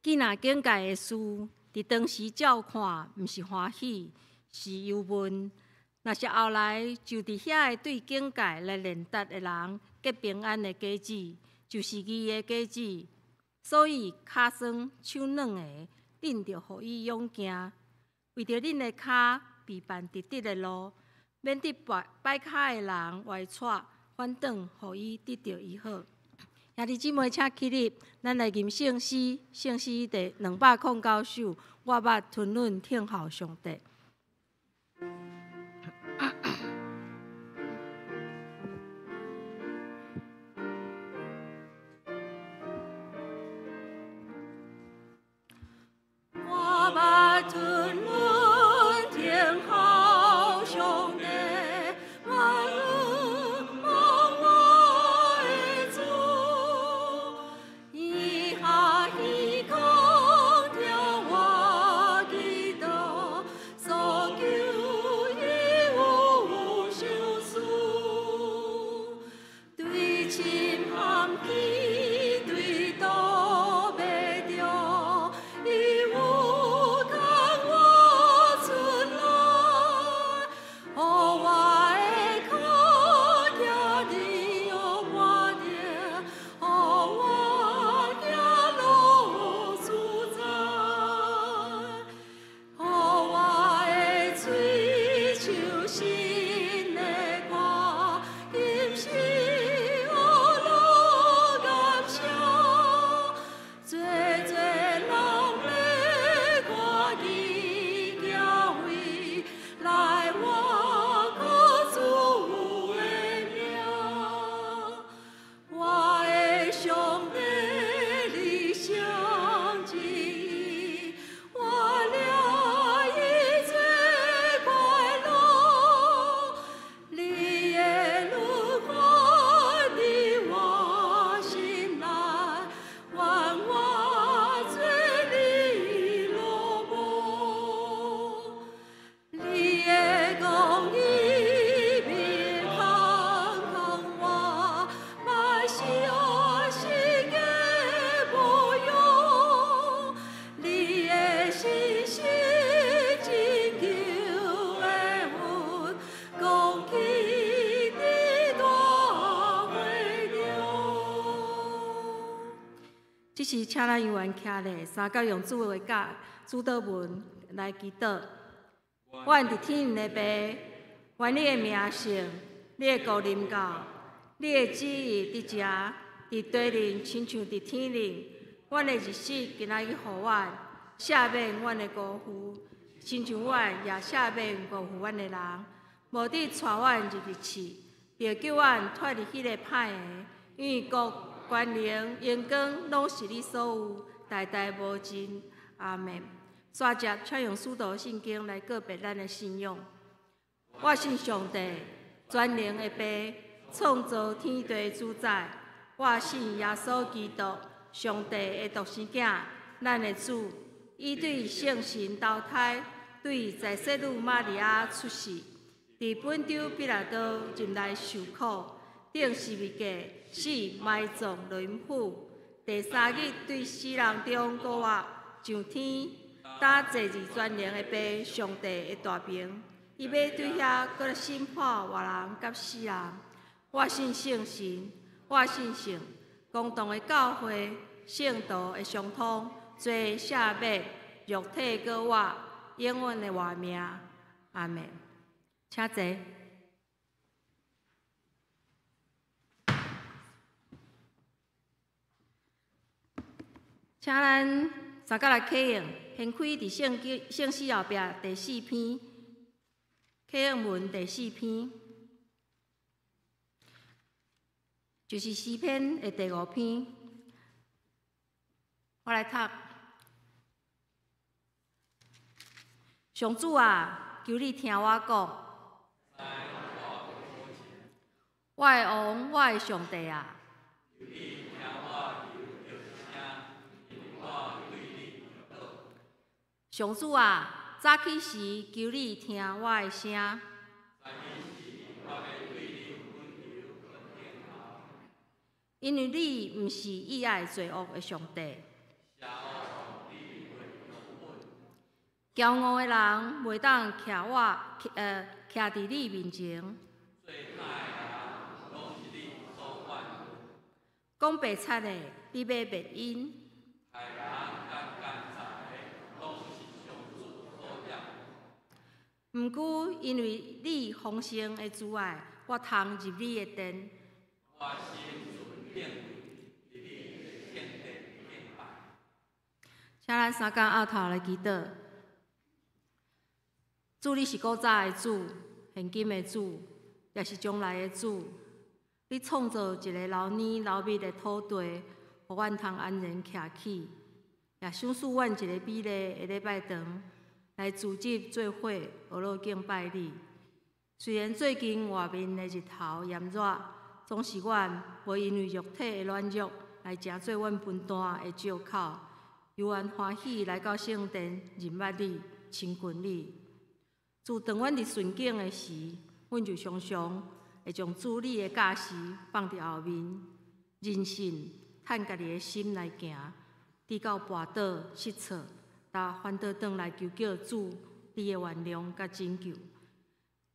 既若警戒的事，佇當時照看，毋是歡喜，是憂悶。若是後來就佇遐个對警戒來練達的人結平安的果子，就是義的果子。所以跤酸手軟的，恁著予伊勇行，為著恁的跤備辦直直的路，免得擺擺跤的人歪斜，反轉予伊得著醫好。兄弟姊妹，請起立，咱來吟聖詩，聖詩第209首。我捌吞忍聽候上帝。我捌吞忍聽候上帝，萬有望我的主，伊下耳空聽我祈禱，所求伊有賞賜，對深陷去，對倒袂著，伊有牽我出來，予我的跤行佇約伯頂，予我行路自在，予我的喙唱新的歌，今時學樂感謝，濟濟人咧看見行為，來倚靠主的名。我的上帝，你上旨意，我掠伊做快樂。你的律法佇我心內，願我做你樂慕。你的公義明空空我，莫是學是假無用。你的信實拯救的恩，講起佇大會中。這時，請咱猶原徛咧，三角用主的教主禱文來祈禱。阮佇天的父，願你的名聖，你的國臨到，你的旨意佇遮，佇地面親像佇天頂。阮的日食今仔日予阮，赦免阮的辜負，親像阮也赦免辜負阮的人。無得帶阮入去試，著救阮脫離彼个歹的，因為國、權能、榮光，攏是你所有，代代無盡。阿們。煞接，請用使徒信經來告白咱的信仰。我信上帝，全能的父，創造天地主宰。我信耶穌基督，上帝的獨生囝，咱的主。伊對聖神投胎，對在洗女瑪利亞出世，佇本丟彼拉多入來受苦，釘十字架，死埋葬落陰府。第三日對死人中復活，上天，搭坐佇全能的父上帝的大爿，伊欲對遐閣來審判活人佮死人。我信聖神，我信聖公同的教會，聖徒的相通，罪赦免，肉體閣活，永遠的活命。阿們。請坐。請咱三角來啟用，掀開佇聖經聖詩後壁第四篇，啟用文第四篇，就是詩篇的第五篇。我來讀。上主啊，求你聽我講。我的王，我的上帝啊！上主啊，早起時求你聽我的聲。因為你毋是喜愛罪惡的上帝。驕傲的人袂當徛我，徛佇你面前。講白賊的，你欲滅𪜶。毋過因為你豐盛的慈愛，我通入你的殿。我心存敬畏，佇你的聖殿敬拜。請咱三工僫頭來祈禱。主，你是古早的主，現今的主，也是將來的主。你創造一个流奶流蜜的土地，予阮通安然徛起，也賞賜阮一个美麗的禮拜堂，來組織做伙學樂敬拜你。雖然最近外面的日頭炎熱，總是阮無因為肉體的軟弱來成做阮分擔的藉口，猶原歡喜來到聖殿認捌你、親近你。自當阮佇順境的時，阮就常常會將主你的教示放佇後面，認信趁家己的心來行，直到跋倒失措，才反倒轉來求叫主你的原諒佮拯救。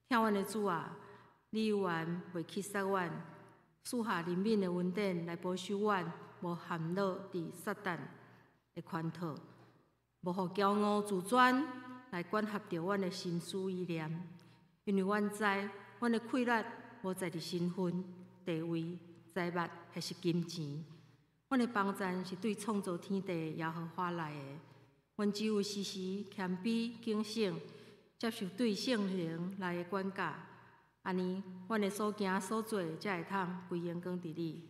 疼阮的主啊，你猶原袂棄殺阮，賜下憐憫的恩典來保守阮，無陷落佇撒旦的圈套，無予驕傲自尊來管轄著阮的心思意念。因為阮知，阮的氣力無在佇身份、地位、財物，抑是金錢。阮的幫贊是對創造天地的耶和華來的。阮只有時時謙卑警醒，接受對聖靈來的管教，按呢，阮的所行所做才會通歸榮光佇你。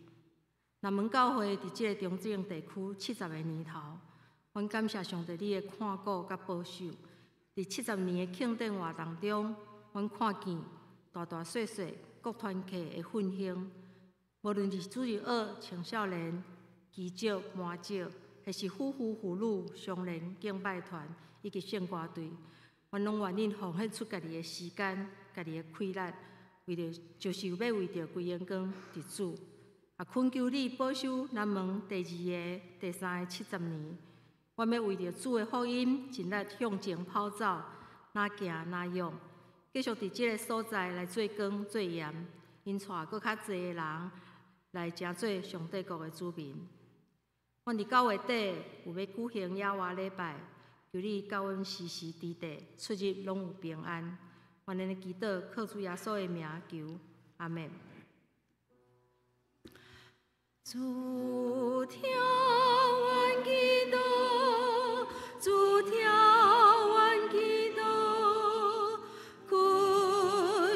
南門教會佇這个中正地區70个年頭，阮感謝上帝你的看顧佮保守。佇70年的慶典活動中，阮看見大大細細各團體的奮興，無論是主日學、青少年、基石、麻石，抑是夫婦、婦女、雙聯敬拜團以及聖歌隊，阮攏願意奉獻出家己的時間、家己的氣力，為著就是欲為著歸榮光佇主。也懇求你保守南門第二个、第三个七十年，阮欲為著主的福音盡力向前跑走，若行若勇，繼續佇這个所在來做光做鹽，引帶閣較濟的人來成做上帝國的子民。阮佇9月底有欲舉行野外禮拜，求你佮阮時時佇地出入攏有平安。願咱的祈禱靠主耶穌的名求，阿們。主聽阮祈禱，主聽阮祈禱，懇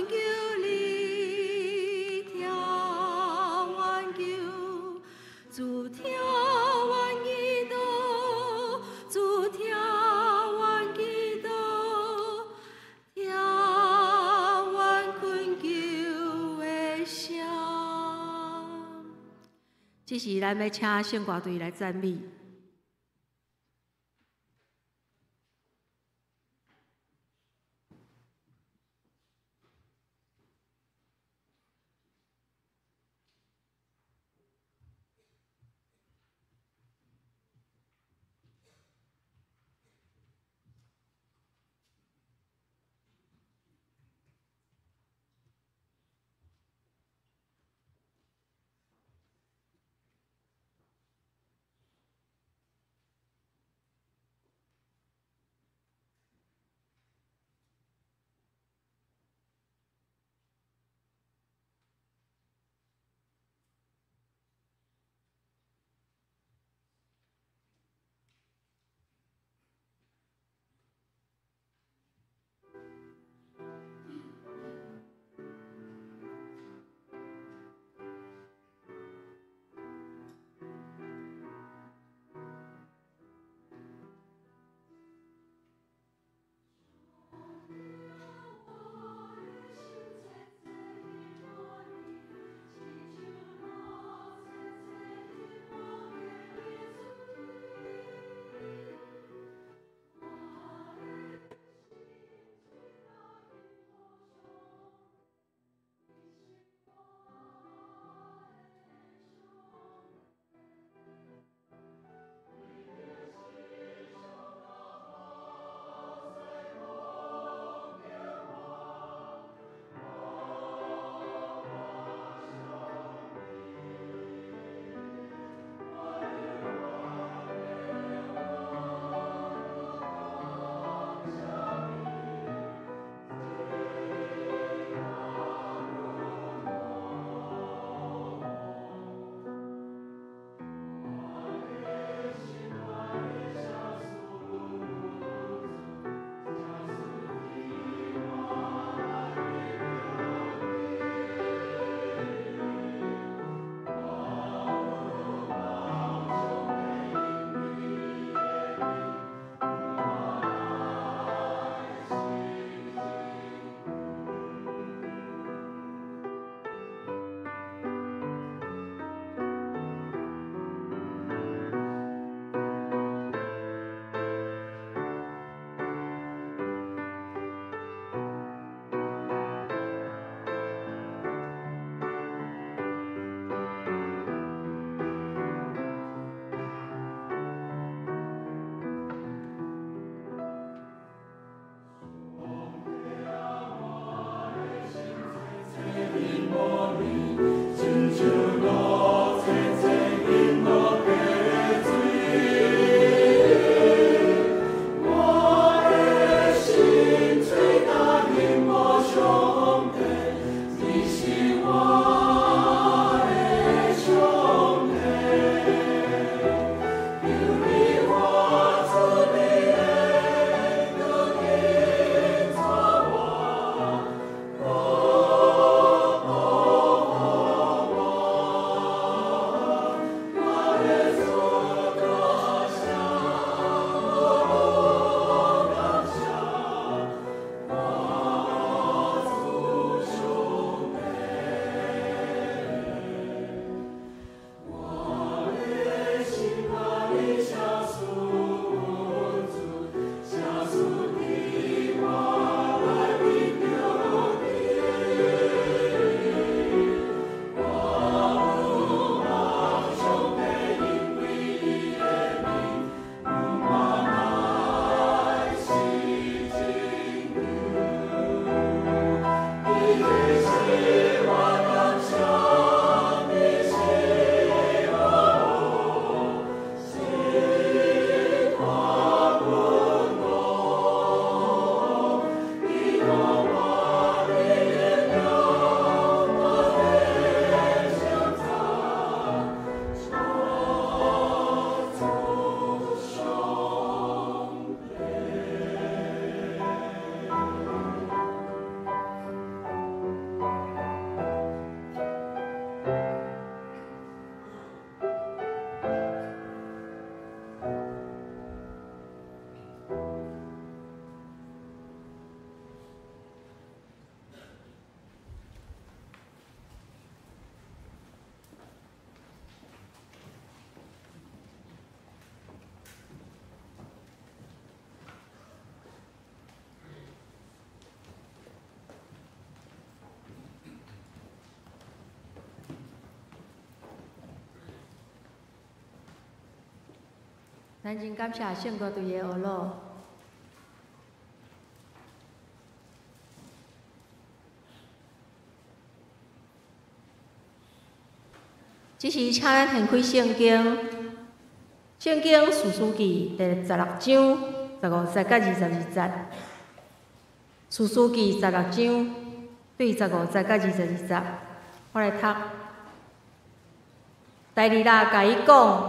求你聽阮求。主聽阮祈禱，主聽阮祈禱，聽阮懇求的聲。這時，咱欲請聖歌隊來讚美。咱真感謝聖歌隊的學樂。這時，請咱掀開聖經，聖經士師記第十六章15節佮22節。士師記十六章對15節佮22節，我來讀。大利拉共伊講：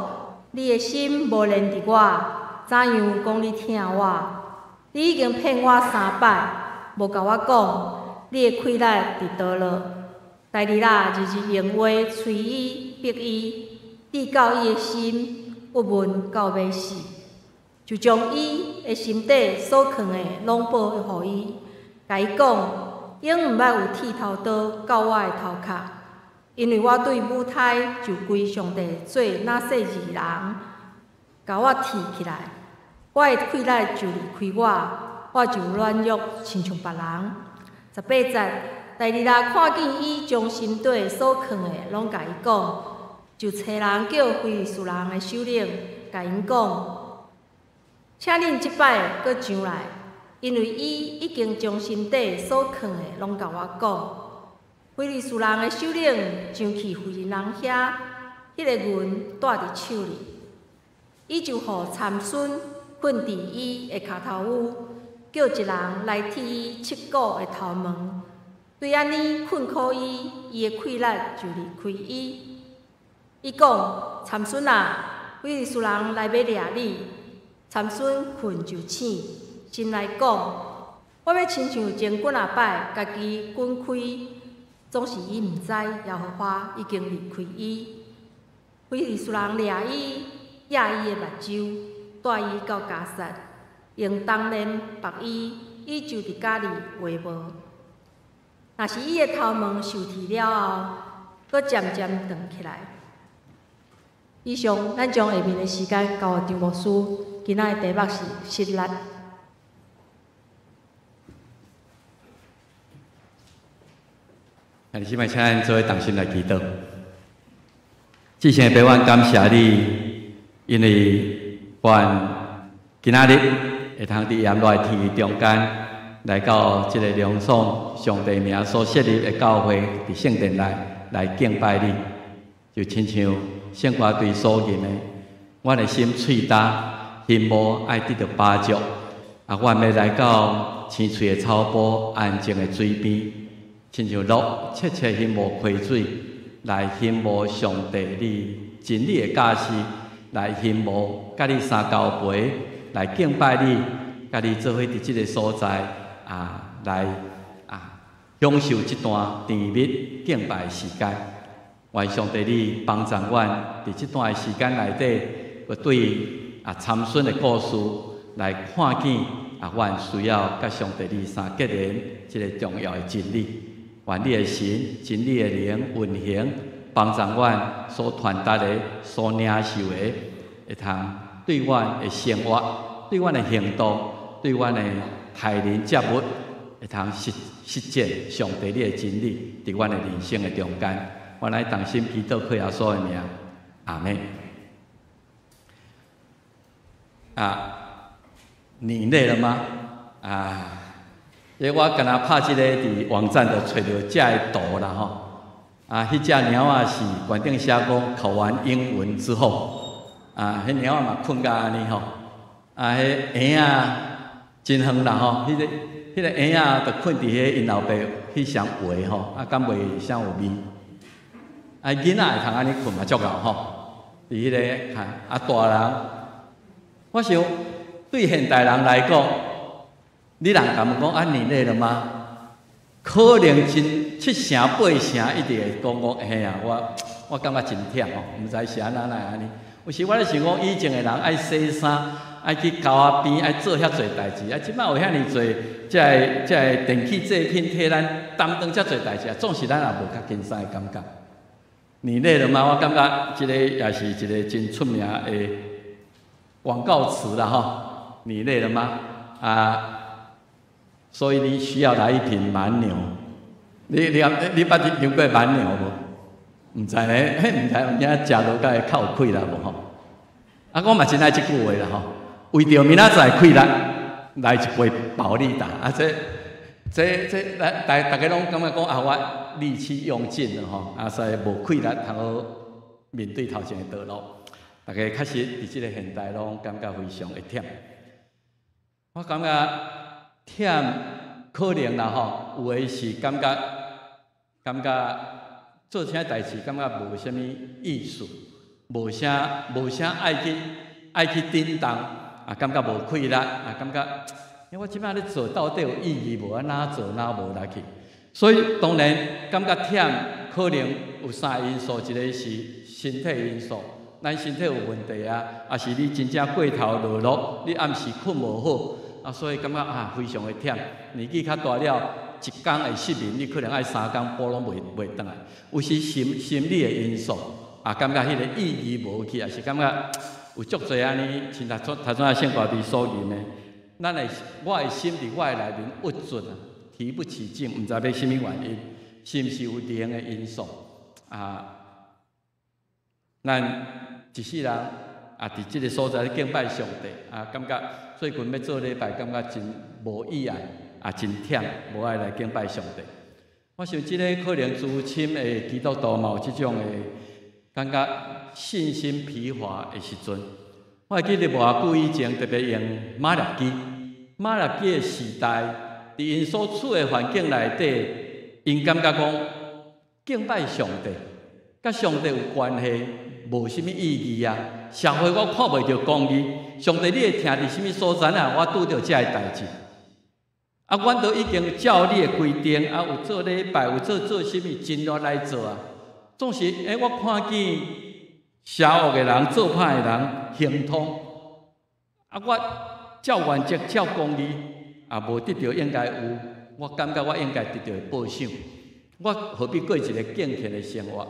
你的心無連佇我，怎樣講你疼我？你已經騙我三擺，無共我講，你的氣力佇佗落。大利拉日日用話催伊、逼伊，直到伊的心鬱悶到欲死，就將伊的心底所藏的攏報予伊，共伊講：永毋捌有剃頭刀到我的頭殼，因為我對母胎就歸上帝做拿細耳人，共我提起來，我的氣力就離開我，我就軟弱親像別人。18節，大利拉看見伊將心底所藏的攏共伊講，就差人叫非利士人的首領，共𪜶講：請恁這擺閣上來，因為伊已經將心底所藏的攏共我講。非利士人的首領上去婦人遐，彼個銀帶佇手裡，伊就予參孫睏佇伊的跤頭趺，叫一人來剃伊七股的頭毛。對按呢困苦伊，伊的氣力就離開伊。伊講：參孫啊，非利士人來欲掠你。參孫睏就醒，心內講：我欲親像前幾若擺，家己滾開。總是伊毋知耶和華已經離開伊。非利士人掠伊，掖伊的目睭，帶伊到迦薩，用銅鏈縛伊，伊就佇家裡畫夢。若是伊的頭毛受剃了後，閣漸漸長起來。以上，咱將下面的時間交予張牧師。今仔的題目是失力。兄弟姊妹，請咱做伙同心來祈禱。至聖的父，阮感謝你，因為阮今仔日會通佇炎熱的天氣中間，來到這個梁創上帝名所設立的教會，佇聖殿內來敬拜你，就親像聖歌隊所吟的，阮的心喙焦，希望愛得著飽足，啊，阮欲來到青翠的草埔，安靜的水邊，親像鹿切切欣慕溪水，來欣慕上帝你真理的教示，來欣慕佮你相交陪，來敬拜你，佮你做伙佇這个所在啊，來啊享受這段甜蜜敬拜的時間。願上帝你幫助阮佇這段的時間內底，閣對啊參孫的故事來看見啊，阮需要佮上帝你相結連這个重要的真理。願你的神、真理的靈運行，幫助阮所傳達的、所領受的，會通對阮的生活、對阮的行動、對阮的待人接物，會通實實踐上帝你的真理，佇阮的人生的中間。阮來同心祈禱，靠耶穌的名，阿們。啊，你累了嗎？啊，這我敢若拍這个佇網站就揣著這个圖啦吼。啊，彼隻貓仔是館頂寫講考完英文之後，啊，彼貓仔嘛睏甲按呢吼。啊，彼嬰仔真遠啦吼，彼个嬰仔就睏佇彼𪜶老爸彼雙鞋吼，啊，敢袂啥有味？啊，囡仔會通按呢睏嘛足𠢕吼，佇彼个啊大人，我想對現代人來講，你人共問講啊，你累了嗎？可能真七成八成一定會講講嘿啊，我我感覺真忝吼，毋知是按怎來按呢。有時我咧想講，以前的人愛洗衫，愛去溝仔邊，愛做遐濟代誌，啊，這擺有遐爾濟，這个這个電器製品替咱擔當遮濟代誌，總是咱也無較輕鬆的感覺。你累了嗎？我感覺這個也是一個真出名的廣告詞啦吼。你累了嗎？啊，所以你需要來一瓶蠻牛。你你你捌飲過蠻牛無？毋知呢，彼毋知有影食落敢會較有氣力無吼？啊，我嘛真愛這句話啦吼，為著明仔載氣力來一杯保力達啊！這來大家攏感覺講啊，我力氣用盡了吼，啊，所以無氣力通好面對頭前的道路。大家確實佇這個現代攏感覺非常的忝。我感覺忝可能啦吼，有的是感覺做啥代誌感覺無啥物意思，無啥愛去振動啊，感覺無氣力啊，感覺欸我這擺咧做到底有意義無？啊，哪做哪無力氣。所以當然感覺忝，可能有三個因素，一個是身體因素，咱身體有問題啊，抑是你真正過頭勞碌，你暗時睏無好啊，所以感覺啊非常的忝。年紀較大了，一工會失眠，你可能愛三工補攏袂轉來。有時心理的因素啊，感覺彼個意義無去，抑是感覺有足濟按呢，像頭先聖大弟所言的，咱的我的心佇我的內面鬱卒啊，提不起勁，毋知欲啥物原因，是毋是有靈的因素啊？咱一世人啊，佇這個所在敬拜上帝啊，感覺最近欲做禮拜，感覺真無意愛啊，真忝，無愛來敬拜上帝。我想這个可能資深的基督徒嘛有這種的感覺信心疲乏的時陣。我會記得無偌久以前，特別用馬拉基，馬拉基的時代，佇𪜶所處的環境內底，𪜶感覺講敬拜上帝，佮上帝有關係，無啥物意義啊！社會我看袂著公義，上帝你會疼佇啥物所在啊？我拄著這个代誌。啊，阮都已經照你的規定，啊，有做禮拜，有做啥物，盡力來做啊。總是，欸，我看見邪惡的人，做歹的人行通，啊，我照原則、照公義，也無得著應該有，我感覺我應該得著的報賞。我何必過一个敬虔的生活？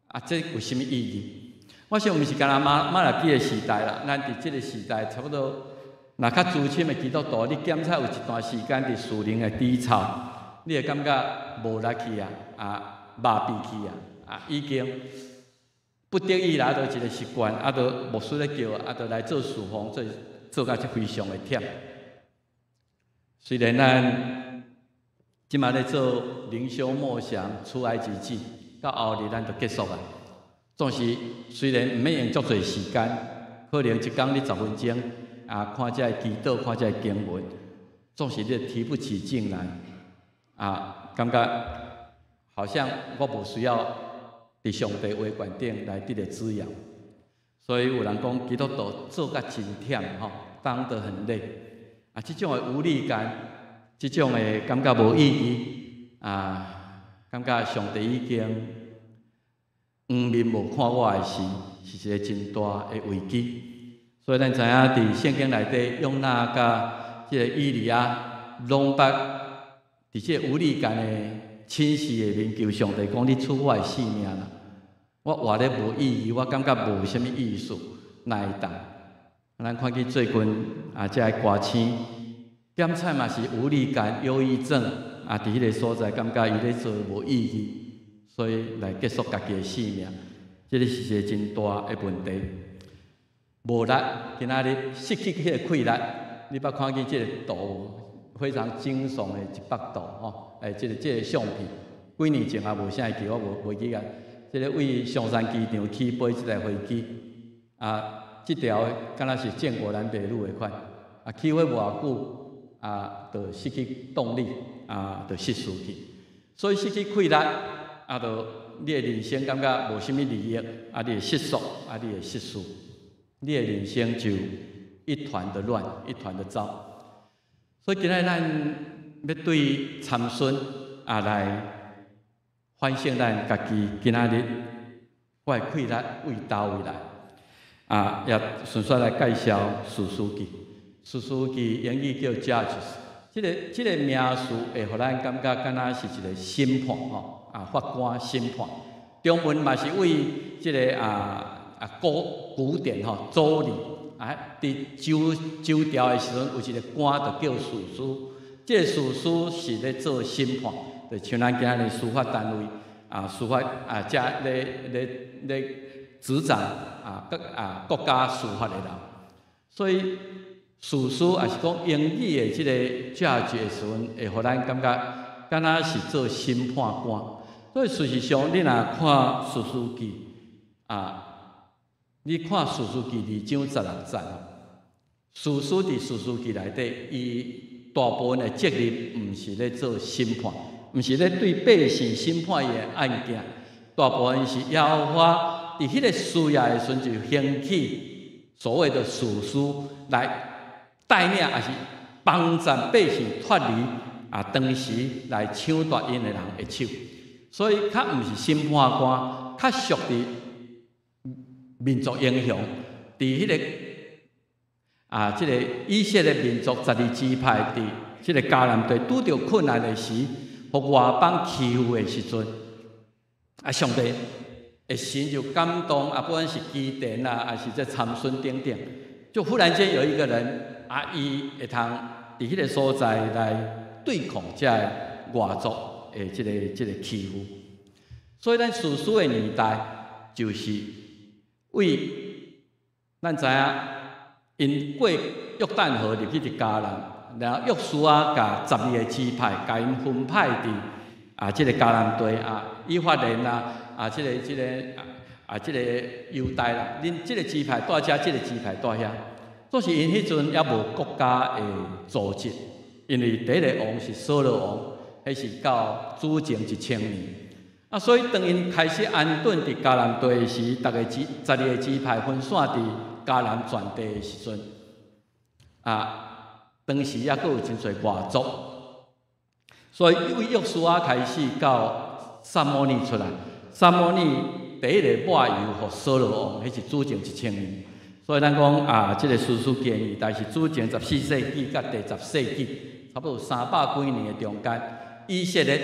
啊，這有啥物意義？我想毋是干焦馬拉基的時代啦，咱佇這个時代差不多。若較資深的基督徒，你檢查有一段時間佇屬靈的低潮，你會感覺無力氣啊，啊，麻痺去啊，啊，已經不得已啦，就一个習慣，啊，就牧師咧叫，啊，就來做事奉，做甲這非常的忝。雖然咱這馬咧做靈修默想、出埃及記，到後日咱就結束啊。總是雖然毋免用足濟時間，可能一工你10分鐘。啊，看這个祈禱，看這个經文，總是你提不起勁來，啊，感覺好像我無需要佇上帝話觀頂來得著滋養。所以有人講基督徒做甲真忝吼，當得很累。啊，這種的無力感，這種的感覺無意義，啊，感覺上帝已經黃面無看我的時，是一个真大的危機。所以咱知影佇聖經內底，約拿佮這个以利亞攏捌佇這个無力感的侵襲下面，求上帝講：你取我的性命啦！我活咧無意義，我感覺無啥物意思，哪會當？咱看見最近啊，這个歌星檢查嘛是無力感、憂鬱症啊，佇彼个所在感覺伊咧做無意義，所以來結束家己的性命。這个是一个真大的問題。無力，今仔日失去彼个氣力，你捌看見這个圖，非常驚悚的一幅圖吼，欸，這个相片，幾年前也無啥會記，我無袂記啊。這个位松山機場起飛這台飛機，啊，這條敢若是建國南北路的款，啊，起飛無偌久，啊，就失去動力，啊，就失事去。所以失去氣力，啊，就你的人生感覺無啥物利益，啊，你會失速，啊，你會失事。你的人生就一團的亂，一團的糟。所以今仔咱欲對參孫啊來反省咱家己今仔日我的氣力為佗位來？啊，也順續來介紹士師記。士師記英語叫 Judges，這个名詞會予咱感覺敢若是一个審判吼，啊，法官審判。中文嘛是為這个古典吼，周禮啊，佇周朝的時陣，有一个官就叫士師，這个士師是咧做審判，就像咱今仔日司法單位啊，司法啊，遮咧咧咧执掌啊國啊國家司法的人，所以士師抑是講英語的這个 judge 的時陣，會予咱感覺敢若是做審判官。所以事實上，你若看士師記啊，你看士師記2章16節，士師佇士師記內底，伊大部分的責任毋是咧做審判，毋是咧對百姓審判伊的案件，大部分是耶和華佇彼个需要的時陣就興起所謂的士師來帶領，抑是幫助百姓脫離啊當時來搶奪𪜶的人的手。所以較毋是審判官，較屬佇民族英雄，佇彼个啊，這个以色列民族十二支派佇這个迦南地拄著困難的時，予外邦欺負的時陣，啊，上帝的神就感動啊，不管是基甸啊，抑是這參孫等等，就忽然間有一個人啊，伊會通佇彼个所在來對抗這个外族的這个欺負。所以咱士師的年代，就是為咱知影，𪜶過約旦河入去佇迦南，然後約書亞共十二个支派，共𪜶分派佇啊這个迦南地啊，以法蓮啦，啊這个這个啊啊這个猶大啦，恁這个支派蹛遮，這个支派蹛遐。所以𪜶彼陣猶無國家的組織，因為第一个王是掃羅王，彼是到主前1000年。啊，所以當𪜶開始安頓佇迦南地的時，逐个支十二个支派分散佇迦南全地的時陣，啊，當時猶閣有真濟外族，所以為約書亞開始到撒母耳出來，撒母耳第一个抹油予掃羅王，彼是主前1000年。所以咱講啊，這个士師記的年代是主前14世紀佮第十世紀，差不多有300幾年的中間，以色列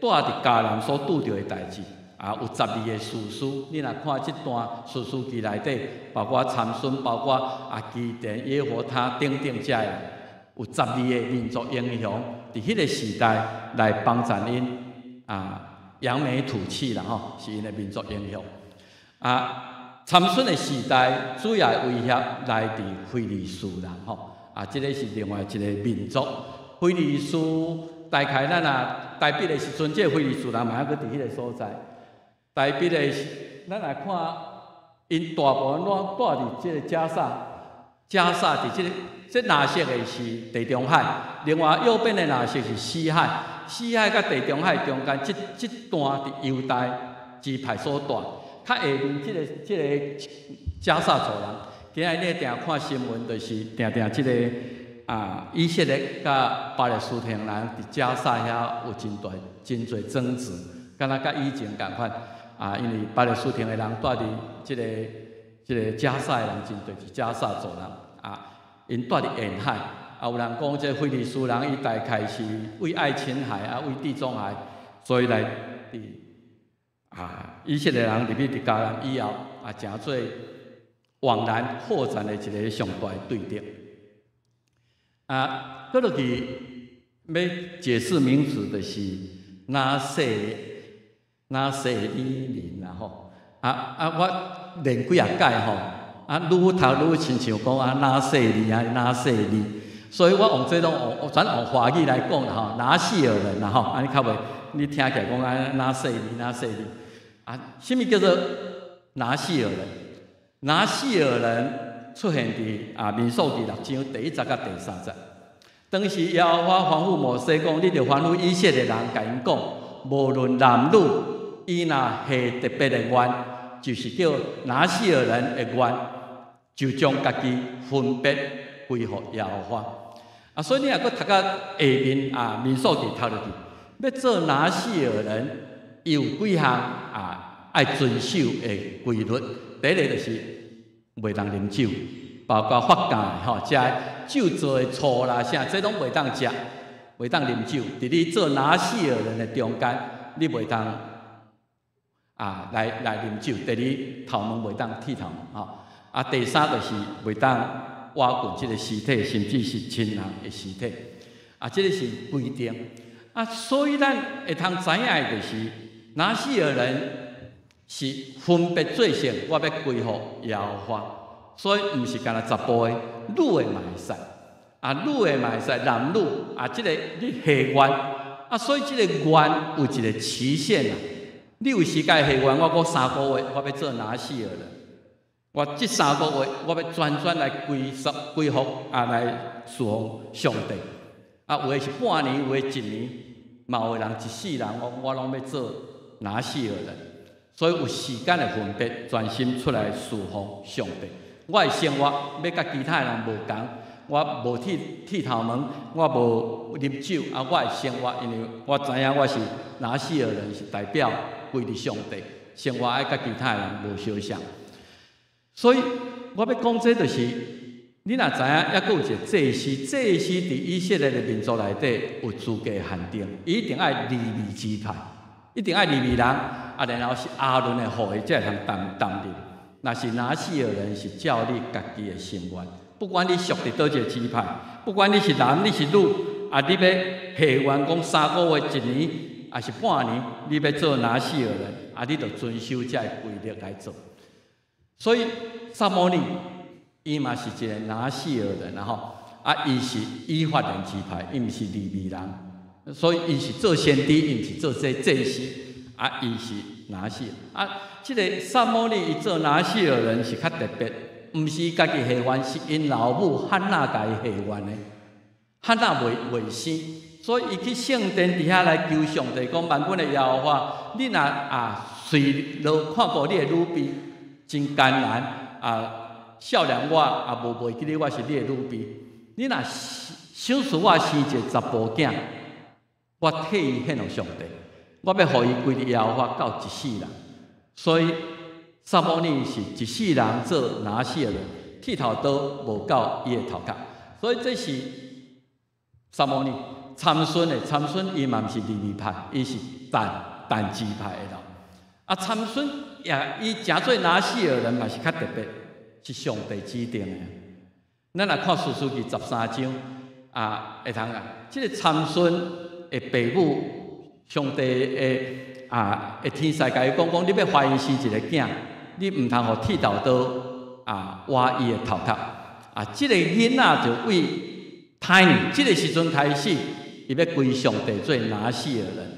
蹛佇迦南所拄著的代誌，啊，有十二个士師。你若看這段士師記內底，包括參孫，包括啊基甸、耶弗他等等遮的，有十二個民族英雄，佇彼个時代來幫助𪜶啊揚眉吐氣啦吼，是𪜶的民族英雄。啊，參孫的時代主要威脅來自非利士人吼，啊，這个是另外一个民族。非利士大概咱啊台北的時陣，這个非利士人嘛猶閣佇彼个所在。台北的是，咱來看，𪜶大部分攏蹛佇這个加薩，加薩佇這个這藍色的是地中海，另外右邊的藍色是死海，死海佮地中海中間這這段佇猶大支派所蹛，較下面這个加薩族人，今仔日你定看新聞，就是定定這个啊以色列佮巴勒斯坦人佇加薩遐有真大真濟爭執，敢若佮以前仝款。啊，因為巴勒斯坦的人蹛佇這个加薩的人真濟，是加薩族人啊，𪜶蹛佇沿海啊，有人講這非利士人伊大概是為愛琴海啊，為地中海，所以來佇啊以色列人入去佇迦南以後啊，成做往南擴展的一个上大的對敵。啊，閣落去欲解釋名詞，就是拿細拿細耳人啦吼，啊啊！我練幾仔擺吼，啊，愈讀愈親像講啊，拿細耳啊，拿細耳，所以我用這種用轉用華語來講啦吼，拿細耳人啦吼，按呢較袂，你聽起來講啊，拿細耳，拿細耳，啊，啥物叫做拿細耳人？拿細耳人出現佇啊民數記六章第一節佮第三節。當時耶和華吩咐摩西講，你著吩咐以色列人，共𪜶講，無論男女，伊若下特別的願，就是叫拿細耳人的願，就將家己分別歸予耶和華。啊，所以你若閣讀到下面啊，民數記讀落去，欲做拿細耳人，伊有幾項啊愛遵守的規律。第一个就是袂當啉酒，包括髮禁吼，遮酒做的醋啦啥，這攏袂當食，袂當啉酒。佇你做拿細耳人的中間，你袂當啊來啉酒。第二，頭毛袂當剃頭毛吼。啊，第三就是袂當挖掘這个屍體，甚至是親人的屍體。啊，這个是規定。啊，所以咱會通知影的就是，拿細耳人是分別做聖，我欲歸予耶和華，所以毋是干焦查埔的，女的嘛會使，啊，女的嘛會使，男女啊，這個你許願，啊，所以這個願有一個期限啊。你有時間許願，我閣3個月，我欲做拿細耳人。我這三個月，我欲專專來歸屬歸服啊，來侍奉上帝。啊，有的是半年，有的一年，嘛有的人一世人，我攏欲做拿細耳人。所以有時間的分別，專心出來侍奉上帝。我的生活欲佮其他人無仝，我無剃剃頭毛，我無啉酒啊！我的生活，因為我知影我是拿細耳人，是代表歸佇上帝，生活愛佮其他人無相像。所以我欲講這就是，你若知影，猶閣有一個祭司，祭司佇以色列的民族內底有資格限定，伊一定愛利未支派，一定愛利未人，啊，然後是亞倫的後裔才會通擔擔任。若是拿細耳人，是照你家己的心願，不管你屬佇佗一個支派，不管你是男你是女，啊，你欲許願講3個月、一年，抑是半年，你欲做拿細耳人，啊，你就遵守這个規律來做。所以撒母耳伊嘛是一個拿細耳人，然後啊，伊是以法蓮支派，伊毋是利未人，所以伊是做先知，伊毋是做這祭司，啊，伊是拿細耳。啊，這個撒母耳伊做拿細耳人是較特別，毋是伊家己許願，是𪜶老母漢娜共伊許願的。漢娜未未生，所以伊去聖殿佇遐來求上帝，講萬軍的耶和華，你若啊隨落看顧你的女婢，真艱難啊！少年我也無袂記得我是你的女婢，你若賞賜我生一個查埔囝，我替伊獻予上帝，我欲予伊歸佇耶和華到一世人。所以撒母耳是一世人做拿細耳人，剃頭刀無到伊的頭殼，所以這是撒母耳。參孫的參孫，伊嘛毋是利未派，伊是但但支派的人。啊，參孫也伊成做拿細耳人嘛是較特別，是上帝指定的。咱若看士師記13章啊，會通啊，這個參孫的爸母，上帝的啊，的天使共伊講講，你欲懷孕生一個囝，你毋通予剃頭刀啊挖伊的頭殼。啊，這個囡仔就為胎兒，這個時陣開始，伊欲歸上帝做拿細耳人，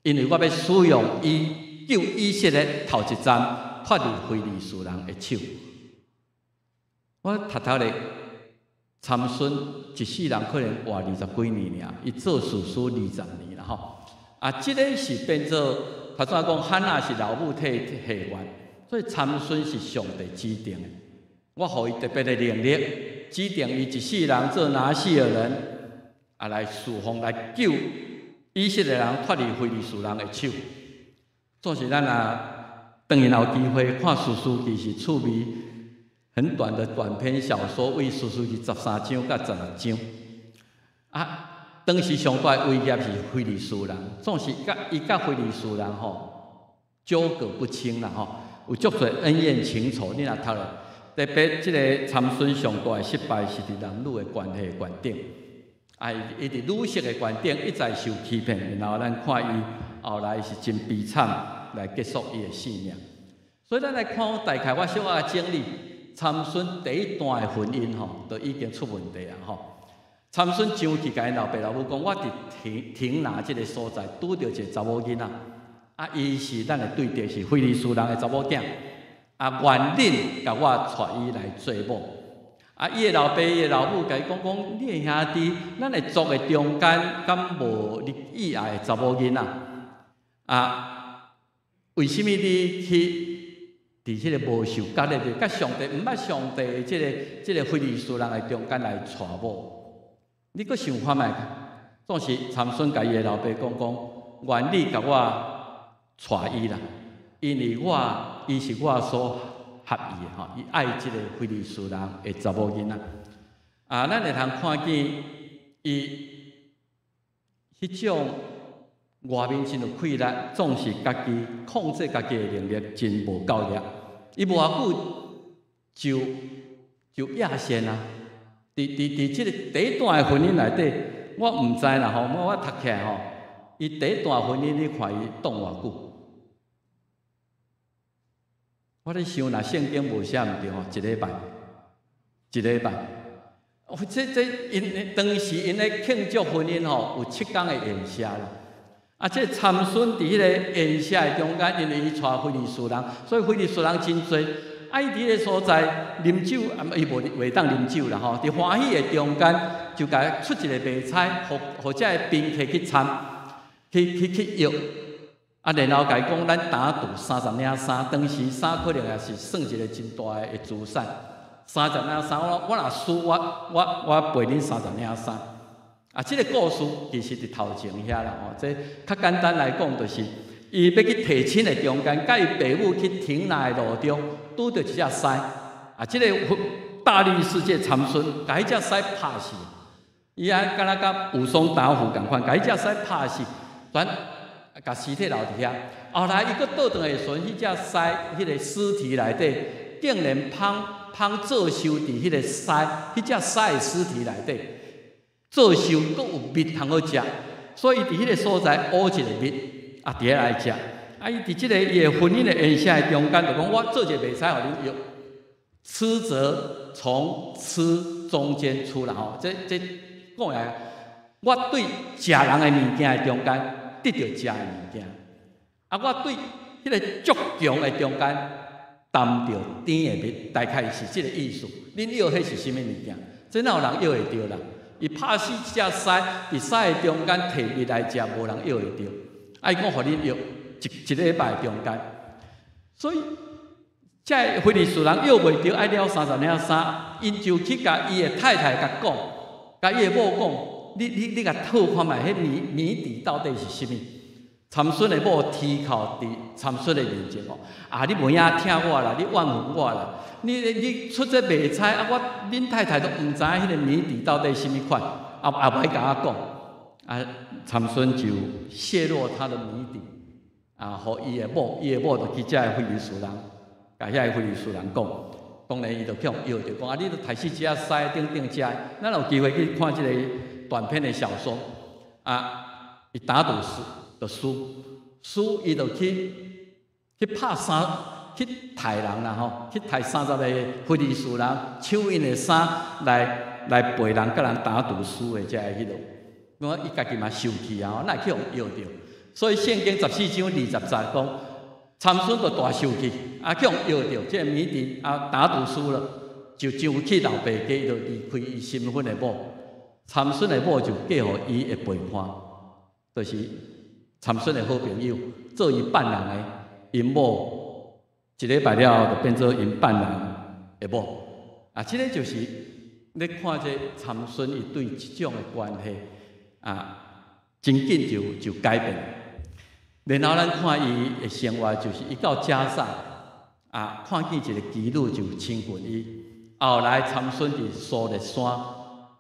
因為我欲使用伊救以色列頭一站脫離非利士人的手。我讀讀咧，參孫一世人可能活20幾年爾，伊做士師20年啦吼。啊，這個是變做頭先講漢娜是老母替伊許願，所以參孫是上帝指定的。我予伊特別的能力，指定伊一世人做拿細耳人，啊來侍奉來救以色列人脫離非利士人的手。總是咱啊，當然有機會看士師記是趣味很短的短篇小說，為士師記13章佮16章。啊，當時上大的威脅是非利士人，總是佮伊佮非利士人吼糾葛不清啦吼，有足濟恩怨情仇。你若讀落，特別這個參孫上大的失敗是佇男女的關係觀頂，啊，伊佇女色的觀頂一再受欺騙，然後咱看伊後來是真悲慘來結束伊的性命。所以咱來看，大概我小可整理參孫第一段的婚姻吼，就已經出問題啊吼。參孫上去共𪜶老爸老母講，我佇亭亭拿這个所在拄著一个查某囡仔，啊，伊是咱的對敵，是非利士人的查某囝，啊，願恁共我娶伊來做某。啊，伊的老爸、伊的老母共伊講講，你的兄弟，咱的族的中間敢無你意愛的查某囡仔？啊，為啥物你去佇彼个無受割禮的，佮上帝毋捌上帝的這个這个非利士人的中間來娶某？你閣想看覓？總是參孫共伊的老爸講講，願你共我娶伊啦，因為我伊是我所合意的吼，伊愛這个非利士人的查某囡仔。啊，咱會通看見伊彼種外面真有氣力，總是家己控制家己的能力真無夠力。伊無偌久就就壓線啊！佇佇佇這个第一段的婚姻內底，我毋知啦吼，我讀起來吼，伊第一段婚姻你看伊擋偌久？我咧想，若聖經無寫毋對吼，一禮拜，一禮拜。這𪜶當時𪜶咧慶祝婚姻吼，有7工的宴席啦。啊，這參孫佇彼个宴席的中間，因為伊帶非利士人，所以非利士人真濟。啊，伊佇彼个所在啉酒，啊，伊無袂當啉酒啦吼。佇歡喜的中間，就共出一個袂差，予予這个賓客去參，去約。啊，然後共伊講，咱擔拄30領衫，當時衫可能也是算一個真大的資產。三十領衫，我若輸，我賠恁三十領衫。啊，這個故事其實佇頭前遐啦吼。這較簡單來講，就是伊欲去提親的中間，佮伊爸母去亭拿的路中，拄著一隻獅。啊，這個大力士這參孫，共彼隻獅拍死。伊啊，敢若佮武松打虎仝款，共彼隻獅拍死，轉共屍體留佇遐。後來伊閣倒轉來的時陣，彼隻獅彼個屍體內底，竟然芳芳做鏽佇彼個獅，彼隻獅的屍體內底，做鏽閣有蜜通好食，所以佇彼個所在挖一個蜜，啊，佇遐來食。啊，伊佇這個伊的婚姻的宴席的中間，就講我做一個袂使予恁約，吃則從吃中間出來吼。這講來，我對食人的物件的中間得著食的物件，啊，我對彼個足強的中間擔著甜的蜜，大概是這個意思。恁藥彼是啥物物件？這哪有人藥會著啦？伊拍死一隻獅，佇獅的中間提蜜來食，無人藥會著。啊，伊講予恁藥一禮拜中間，所以這个非利士人藥袂著，愛了三十領衫，𪜶就去共伊的太太共講，共伊的某講，你共套看覓，彼謎謎底到底是啥物？參孫的某啼哭佇參孫的面前講：啊，你無影疼我啦，你怨恨我啦！你出這袂差啊！我恁太太都毋知影彼个謎底到底啥物款，啊啊，無愛共我講。啊，參孫就洩露他的謎底，啊，予伊的某，伊的某就去遮个非利士人，共遐个非利士人講。當然，伊就去予藥著講啊，你都刣死一隻獅等等遮，咱有機會去看這個短篇的小說。啊，伊打賭輸，就輸，輸伊就去拍三，去刣人啦吼，去刣30個非利士人，搶𪜶的衫來賠人，佮人打賭輸的遮个彼落。我伊家己嘛受氣啊，哪會去予藥著？所以聖經14章20節講，參孫就大受氣，啊，去予藥著，這個謎底啊，打賭輸了，就上去老爸家，就離開伊新婚的某。參孫的某就嫁予伊的背叛，就是參孫的好朋友，做伊伴郎的𪜶某，一禮拜了後就變做𪜶伴郎的某。啊，這個就是你看這參孫伊對這種的關係啊，真緊就改變。然後咱看伊的生活，就是伊到迦薩啊，看見一個妓女就親近伊。後來參孫佇蘇烈山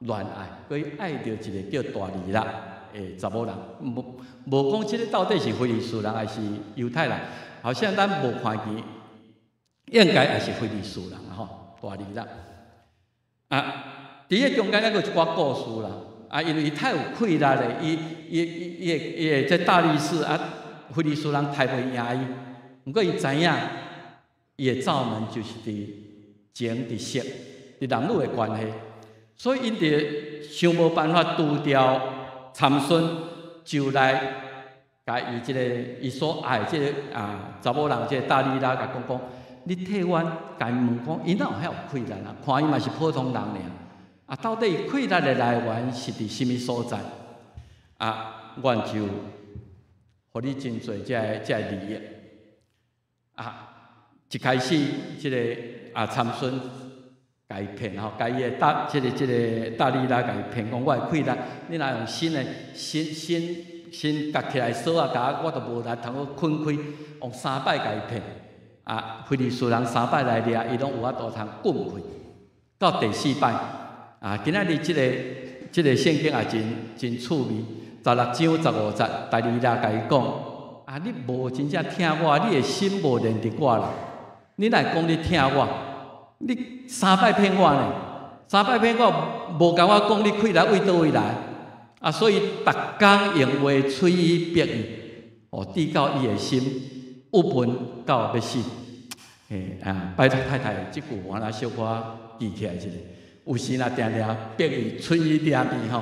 戀愛，閣愛著一個叫大利拉的查某人，無無講這個到底是非利士人還是猶太人，好像咱無看見，應該也是非利士人吼，大利拉。啊，佇彼中間猶閣有一寡故事啦。啊，因為伊太有氣力咧，伊伊伊伊伊的這大力士啊，非利士人刣袂贏伊。毋過伊知影，伊的罩門就是佇情佇色佇男女的關係，所以𪜶佇想無辦法除掉參孫，就來共伊這個伊所愛的這個啊查某人，這個大利拉共講講，你替阮共伊問講，伊哪有遐有氣力啊？看伊嘛是普通人爾。啊，到底伊氣力的來源是佇啥物所在？啊，阮就予你真濟這个利益。啊，一開始這個啊參孫共伊騙吼，共伊的大這個這個大利拉共伊騙講，我的氣力，你若用新的新新新夾起來鎖仔，共我我就無力通好睏開，用三擺共伊騙。啊，非利士人三擺來掠，伊攏有法度通滾開。到第四擺，啊，今仔日這個聖經也真真趣味，16章15節，大利拉共伊講：啊，你無真正疼我，你的心無連佇我啦。你若講你疼我，你三擺騙我呢？三擺騙我，無共我講你氣力為佗位來？啊，所以逐工用話催伊逼伊，哦，直到伊的心鬱悶到欲死。嘿啊，拜託太太，這句我若小可記起來一下。有時若定定逼伊喙去掠伊吼，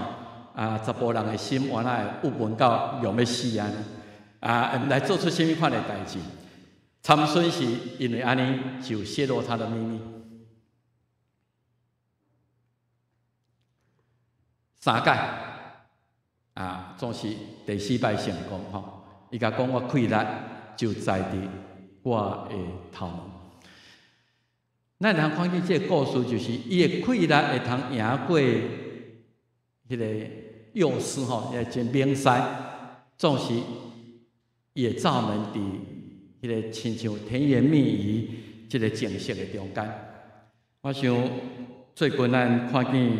啊，查埔人的心原來會鬱悶到用欲死按呢，啊，毋知做出啥物款的代誌。參孫是因為按呢就洩露他的秘密。三擺啊，總是第四擺成功吼。伊共講我氣力就在佇我的頭毛。咱通看見這个故事，就是伊的氣力會通贏過彼个幼師吼，也真明師，總是伊的罩門佇彼个親像甜言蜜語這个情色的中間。我想最近咱看見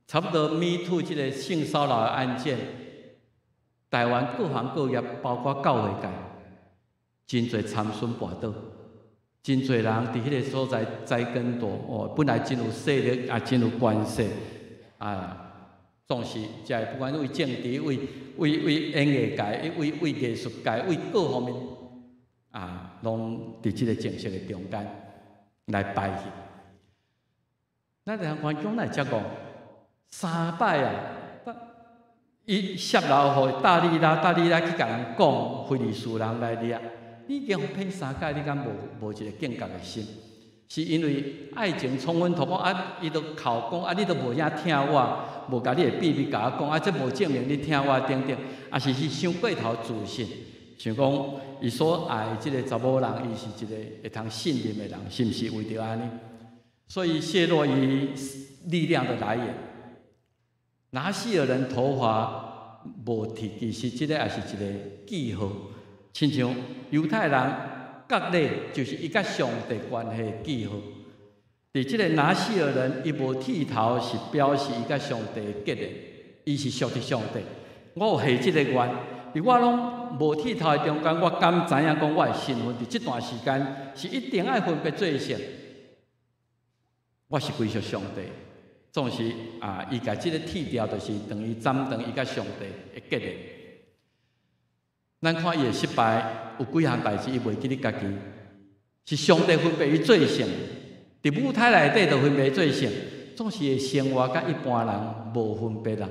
差不多 Me Too 這个性騷擾的案件，台灣各行各業，包括教會界，真濟參孫跋倒。真濟人佇彼个所在栽跟斗哦，本來真有勢力，也真有關係啊，總是這不管為政治、為為為演藝界、為為藝術界、為各方面啊，攏佇這个情色的中間來敗去。咱通看講來遮講三擺啊，伊泄露予大利拉，大利拉去共人講，非利士人來掠。你已經予騙三擺，你敢無無一个警覺的心？是因為愛情衝昏頭，講啊，伊都口講啊，你都無影聽我，無共你的秘密共我講啊，這無證明你聽我等等，啊是是傷過頭自信，想講伊所愛的這个查某人，伊是一个會通信任的人，是毋是為著按呢？所以洩露伊力量的來源。拿細耳人頭髮無剃，其實這个也是一个記號。親像猶太人割禮，就是伊佮上帝關係的記號。佇這个拿細耳人，伊無剃頭，是表示伊佮上帝的結連，伊是屬佇上帝。我有下這个願，佇我攏無剃頭的中間，我敢知影講我的身份，佇這段時間是一定愛分別做聖。我是歸屬上帝，總是啊，伊共這个剃掉，就是等於斬斷伊佮上帝的結連。咱看伊的失敗，有幾項代誌伊袂記得家己，是上帝分別伊做聖，佇母胎內底就分別做聖，總是伊的生活佮一般人無分別啦，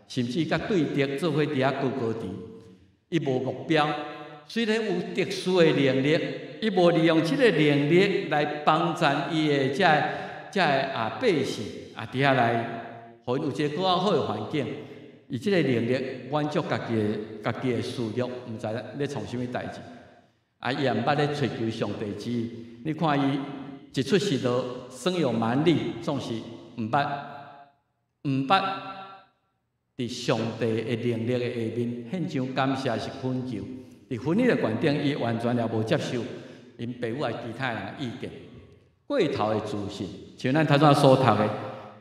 甚至佮對敵做伙佇遐高高低，伊無目標，雖然有特殊的能力，伊無利用這个能力來幫贊伊的這个這个啊百姓啊，佇遐來，予𪜶有一个閣較好的環境。伊這个能力滿足家己的家己的私欲，毋知咧創啥物代誌。啊，伊也毋捌咧揣求上帝旨意。你看伊一出世就生有蠻力，總是毋捌毋捌佇上帝的能力的下面獻上感謝是懇求。佇婚姻的觀點，伊完全也無接受𪜶爸母的其他人的意見。過頭的自信，像咱頭先所讀的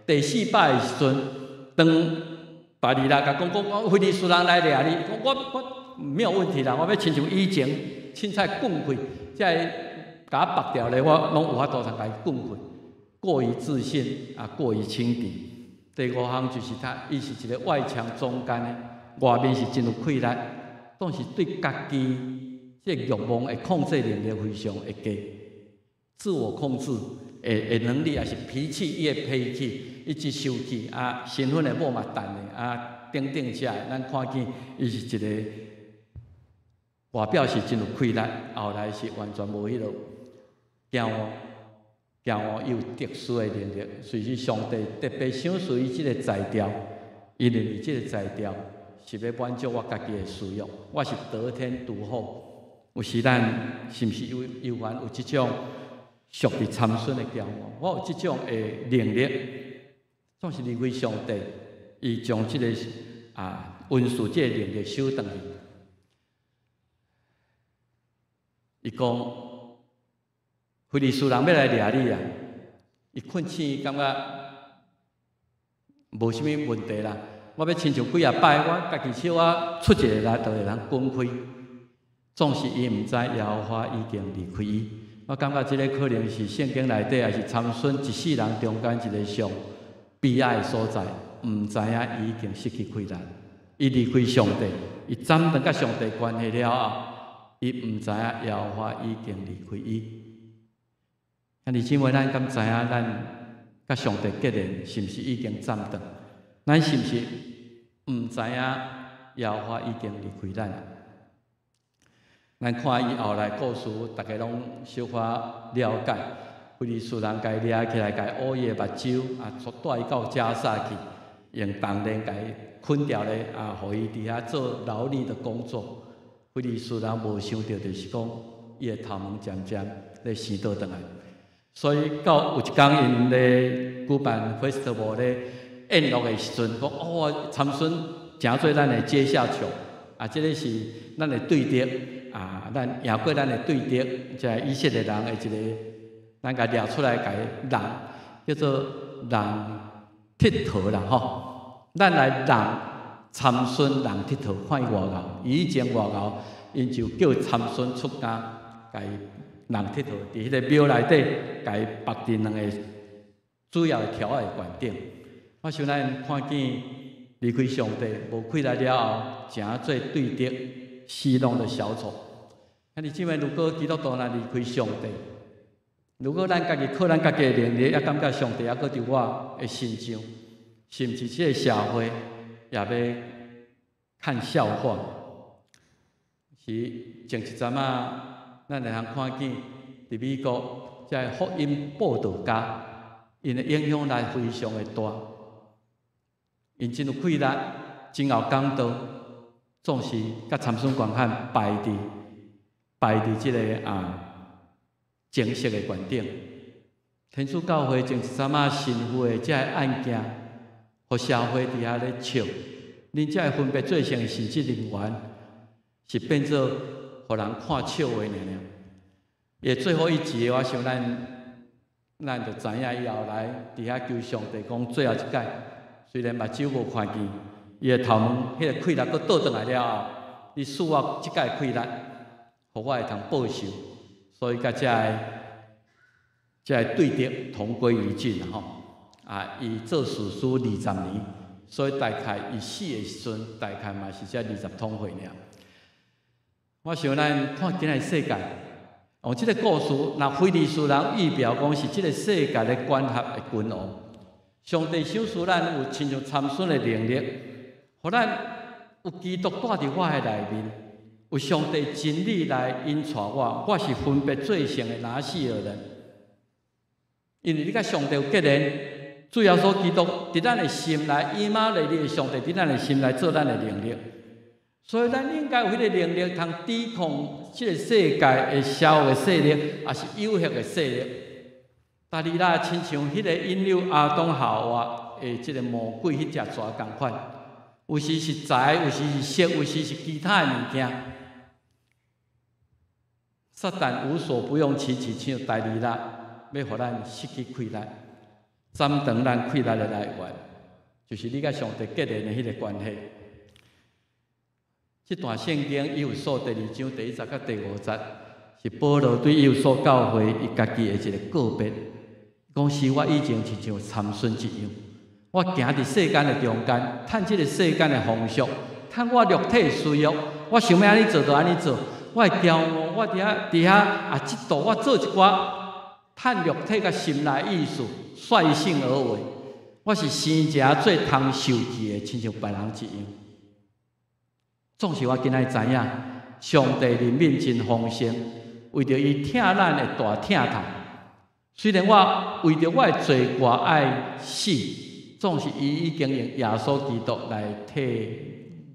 第四擺的時陣，當大利拉共講講講，非利士人來掠你，講我我沒有問題啦，我欲親像以前凊彩滾開，這个共我縛掉咧，我攏有法度通共伊滾開。過於自信啊，過於輕敵。第五項就是他，伊是一個外強中乾的，外面是真有氣力，但是對家己這個慾望的控制能力非常的低，自我控制的能力，也是脾氣，伊的脾氣，伊一生氣啊，身份的某嘛趁的啊，等等這，咱看見伊是一個外表是真有氣力，後來是完全無彼落驚哦，驚哦，伊有特殊的能力，隨時上帝特別賞賜伊這個才調，伊認為這個才調是欲滿足我家己的需要，我是得天獨厚。有時咱是毋是有猶原有這種屬佇參孫的驕傲？我有這種的能力，總是離開上帝，伊將這個啊恩賜這個能力收轉去。伊講，非利士人欲來掠你啊！伊困醒，感覺無啥物問題啦。我欲親像幾仔擺，我家己小可出一个力，就會通滾開。總是伊毋知耶和華已經離開伊。我感覺這个可能是聖經內底，也是參孫一世人中間一个上悲哀的所在。毋知影伊已經失去氣力，伊離開上帝，伊斬斷佮上帝關係了後，伊毋知影耶和華已經離開伊。兄弟姊妹，咱敢知影咱佮上帝結連是毋是已經斬斷？咱是毋是毋知影耶和華已經離開咱？咱看伊後來故事，逐家攏小可了解。非利士人共伊掠起來，共伊挖伊的目睭，啊，帶伊到迦薩去，用銅鏈共伊捆牢咧，啊，予伊佇遐做勞力的工作。非利士人無想著，就是講伊的頭毛漸漸咧生倒轉來。所以到有一工𪜶咧舉辦 festival 咧宴樂的時陣，講哦，參孫誠做咱的階下囚，啊，這个是咱的對敵，啊，咱贏過咱的對敵，這個以色列人的一个，咱共掠出來共伊弄，叫做弄鐵頭啦吼。咱來弄參孫弄鐵頭，看伊偌𠢕，伊以前偌𠢕，𪜶就叫參孫出監，共伊弄鐵頭，佇彼个廟內底，共伊縛佇兩个主要的柱仔的懸頂。我想咱看見離開上帝無氣力了後，誠做對敵戲弄的小丑。兄弟姊妹，如果基督徒若離開上帝，如果咱家己靠咱家己的能力，也感覺上帝猶閣佇我的身上，甚至這个社會也欲看笑話。是前一陣仔，咱會通看見佇美國這个福音佈道家，𪜶的影響力非常的大，𪜶真有氣力，真𠢕講道，總是佮參孫仝款擺佇這个情色的懸頂。天主教會前一陣仔神父的這个案件，予社會佇遐咧笑，恁這个分別做聖的神職人員，是變做予人看笑話爾爾。伊最後一集，我想咱就知影伊後來佇遐求上帝講最後一擺，雖然目睭無看見，伊的頭毛彼个氣力閣倒轉來了後，你賜我這擺氣力，予我會通報仇，所以佮這个對敵同歸於盡吼。啊，伊做士師20年，所以大概伊死的時陣，大概嘛是才二十通歲爾。我想咱看今仔世界，哦，這个故事，若非利士人預表講是這个世界的管轄的君王。上帝賞賜咱有親像參孫的能力，予咱有基督住佇我的內面，有上帝真理來引帶我，我是分別做聖的拿細耳人。因為你佮上帝有結連，主耶穌基督佇咱的心內，以馬內利的上帝佇咱的心內做咱的能力。所以咱應該有彼个能力，通抵抗這个世界的邪惡的勢力，抑是誘惑的勢力。達利拉親像彼个引誘亞當夏娃的這个魔鬼彼隻蛇仝款，有時是財，有時是色，有時是其他的物件。撒旦無所不用其極，像達利拉，欲予咱失去氣力，斬斷咱氣力的來源，就是你佮上帝結連的彼个關係。這段聖經以弗所第二章第一節佮第五節，是保羅對以弗所教會伊家己的一个告別，講是我以前親像參孫一樣，我行佇世間的中間，趁這个世間的風俗，趁我肉體的私欲，我想欲按呢做就按呢做，我會驕傲，我佇遐啊，嫉妒，我做一寡趁肉體佮心內意思，率性而為，我是生食做通受氣的，親像別人一樣。總是我今仔知影，上帝憐憫真豐盛，為著伊疼咱的大疼痛。雖然我為著我的罪過愛死，總是伊已經用耶穌基督來替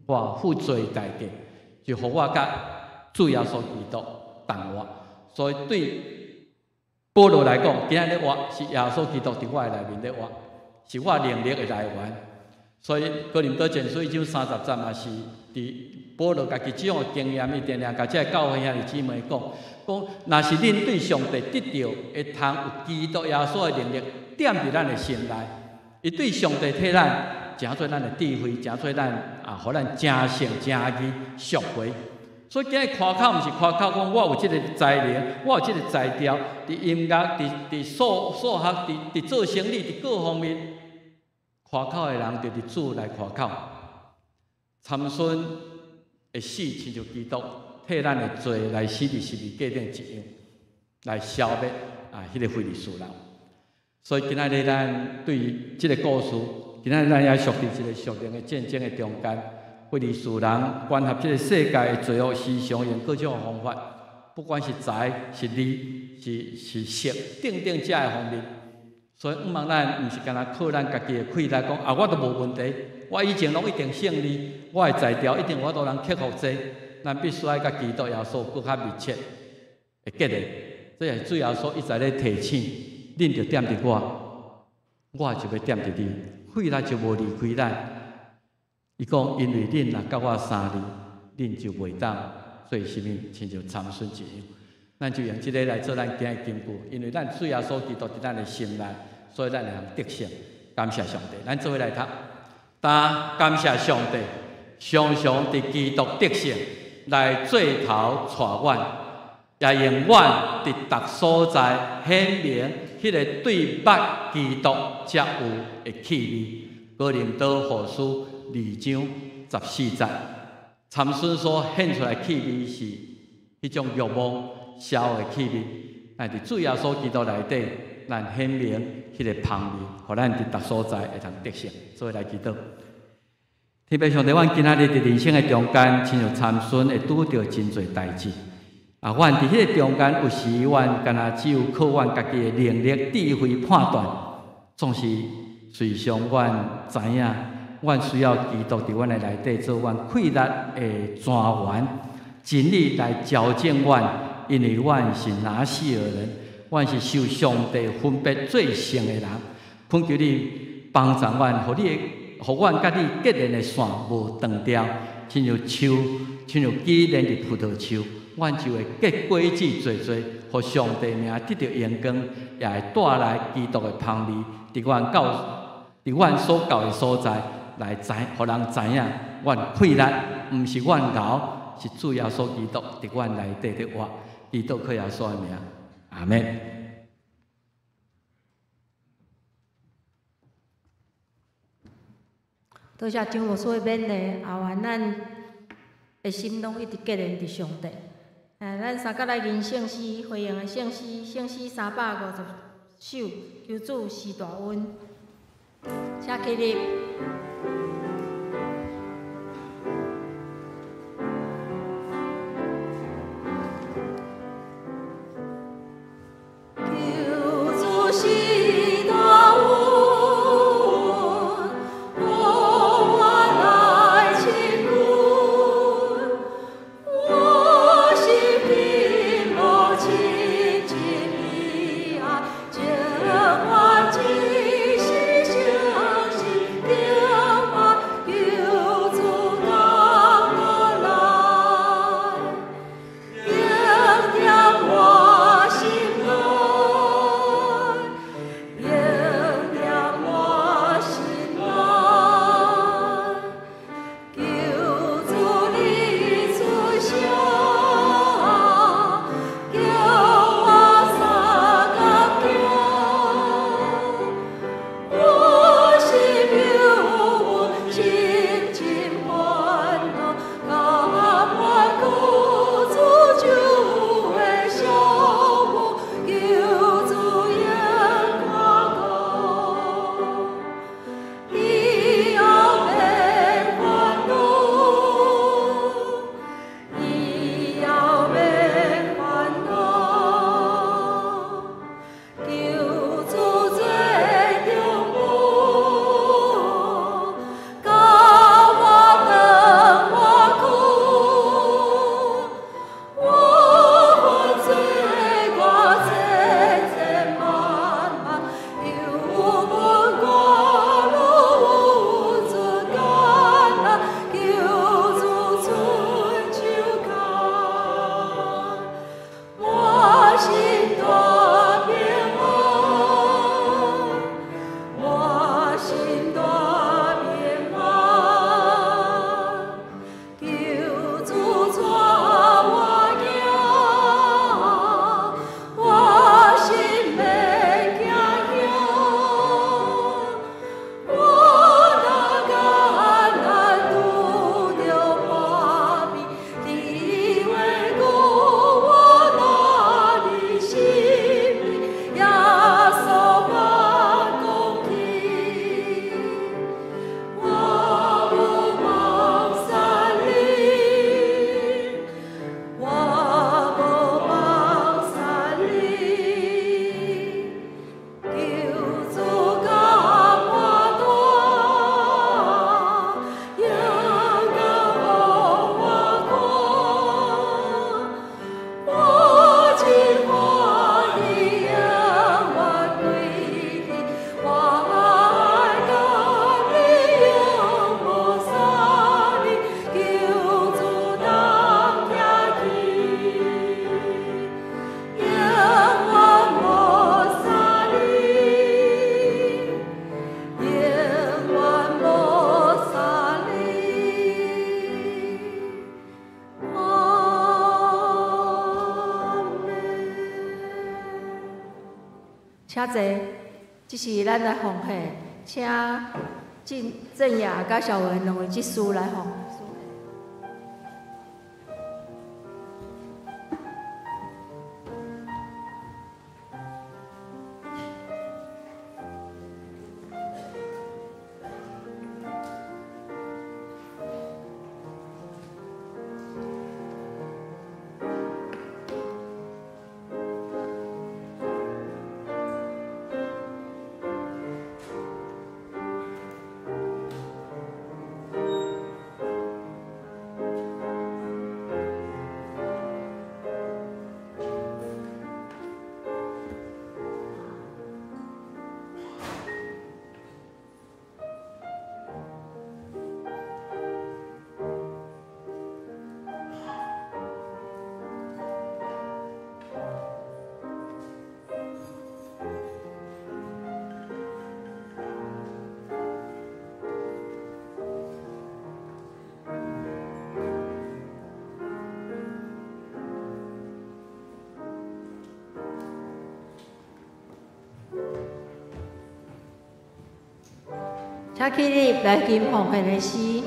我付罪代價，就予我佮主耶穌基督同活。所以對保羅來講，今仔日活是耶穌基督佇我的內面咧活，是我能力的來源。所以哥林多前書一章30節嘛是佇保羅家己這種的經驗，伊定定共這个教會兄弟姊妹講，講若是恁對上帝得著會通有基督耶穌的能力踮佇咱的心內，伊對上帝替咱，成做咱的智慧，成做咱啊，予咱成聖、成義、贖回。所以今日誇口毋是誇口講我有這个才能，我有這个才調，佇音樂、佇數學、佇做生理、佇各方面。誇口的人，就佇主來誇口。參孫的死，親像基督替咱的罪來死佇十字架頂一樣，來消滅啊，彼个非利士人。所以今仔日咱對這个故事，今仔日咱也屬佇一个屬靈的戰爭的中間，非利士人關合這个世界的罪惡思想，用各種方法，不管是財是利是是色等等這个方面。所以，毋茫咱毋是干焦靠咱家己的氣力講啊，我都無問題，我以前攏一定勝利，我的才調一定有法度人克服這。咱必須愛佮基督耶穌閣較密切的結連。這也是主耶穌一再咧提醒，恁著踮佇我，我就欲踮佇你，氣力就無離開咱。伊講，因為恁若佮我相連，恁就袂當做啥物，親像參孫一樣。咱就用這个來做咱今日根據，因為咱主耶穌基督佇咱的心內，所以咱會通得勝。感謝上帝，咱做伙來讀。但感謝上帝，常常佇基督得勝，來做頭帶阮，也用阮佇逐所在顯明彼个對捌基督才有的氣味。哥林多後書2章14節，參孫所顯出來氣味是彼種欲望邪惡的氣味，但佇主耶穌基督內底，咱顯明彼个芳味，予咱佇逐所在會通得勝。做伙來祈禱。天父上帝，阮今仔日佇人生的中間，親像參孫會拄著真濟代誌。啊，阮佇彼个中間，有時阮敢若只有靠阮家己的能力、智慧判斷，總是隨常阮知影，阮需要基督佇阮的內底做阮氣力的泉源，真理來矯正阮，因為阮是拿細耳人，阮是受上帝分別做聖的人，懇求你幫助阮，予你的，予阮佮你結連的線無斷掉，親像樹，親像枝連佇葡萄樹，阮就會結果子濟濟，予上帝名得著榮光，也會帶來基督的芳味，佇阮到，佇阮所到的所在來知，予人知影，阮氣力毋是阮𠢕，是主耶穌基督佇阮內底佇活，基督靠耶穌的名，阿們。多謝張牧師的勉勵，後願咱的心攏一直結連佇上帝。咱三角來吟聖詩，回應的聖詩，聖詩350首，求主施大恩，請起立。求主施大恩，予我來親近。我心貧無親近伊愛，情願一世相信敬拜。請坐，這是咱來奉獻，請鄭鄭雅佮小文兩位執事來奉。請起立來吟奉獻的詩。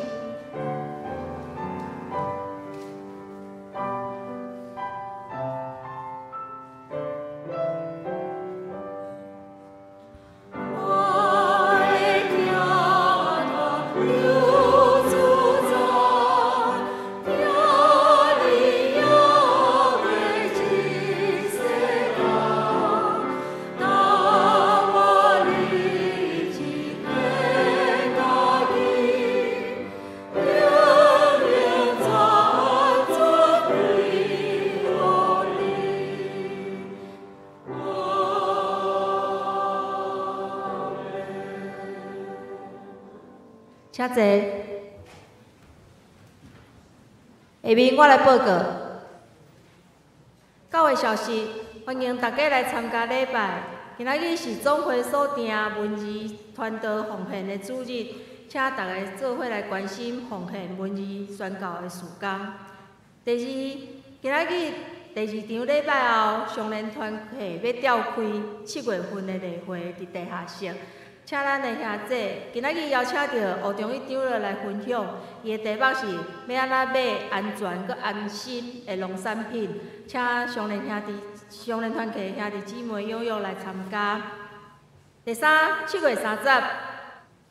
請坐。下面我來報告教會消息，歡迎大家來參加禮拜。今仔日是總會所訂文字傳道奉獻的主日，請大家做伙來關心奉獻文字宣教的事工。第二，今仔日第二場禮拜後，上聯團契欲召開7月份的例會，佇地下室。請咱的兄弟，今仔日邀請著吳中一長老來分享，伊的題目是欲按怎買安全閣安心的農產品，請上聯兄弟、上聯團契兄弟姊妹踴躍來參加。第三，7月30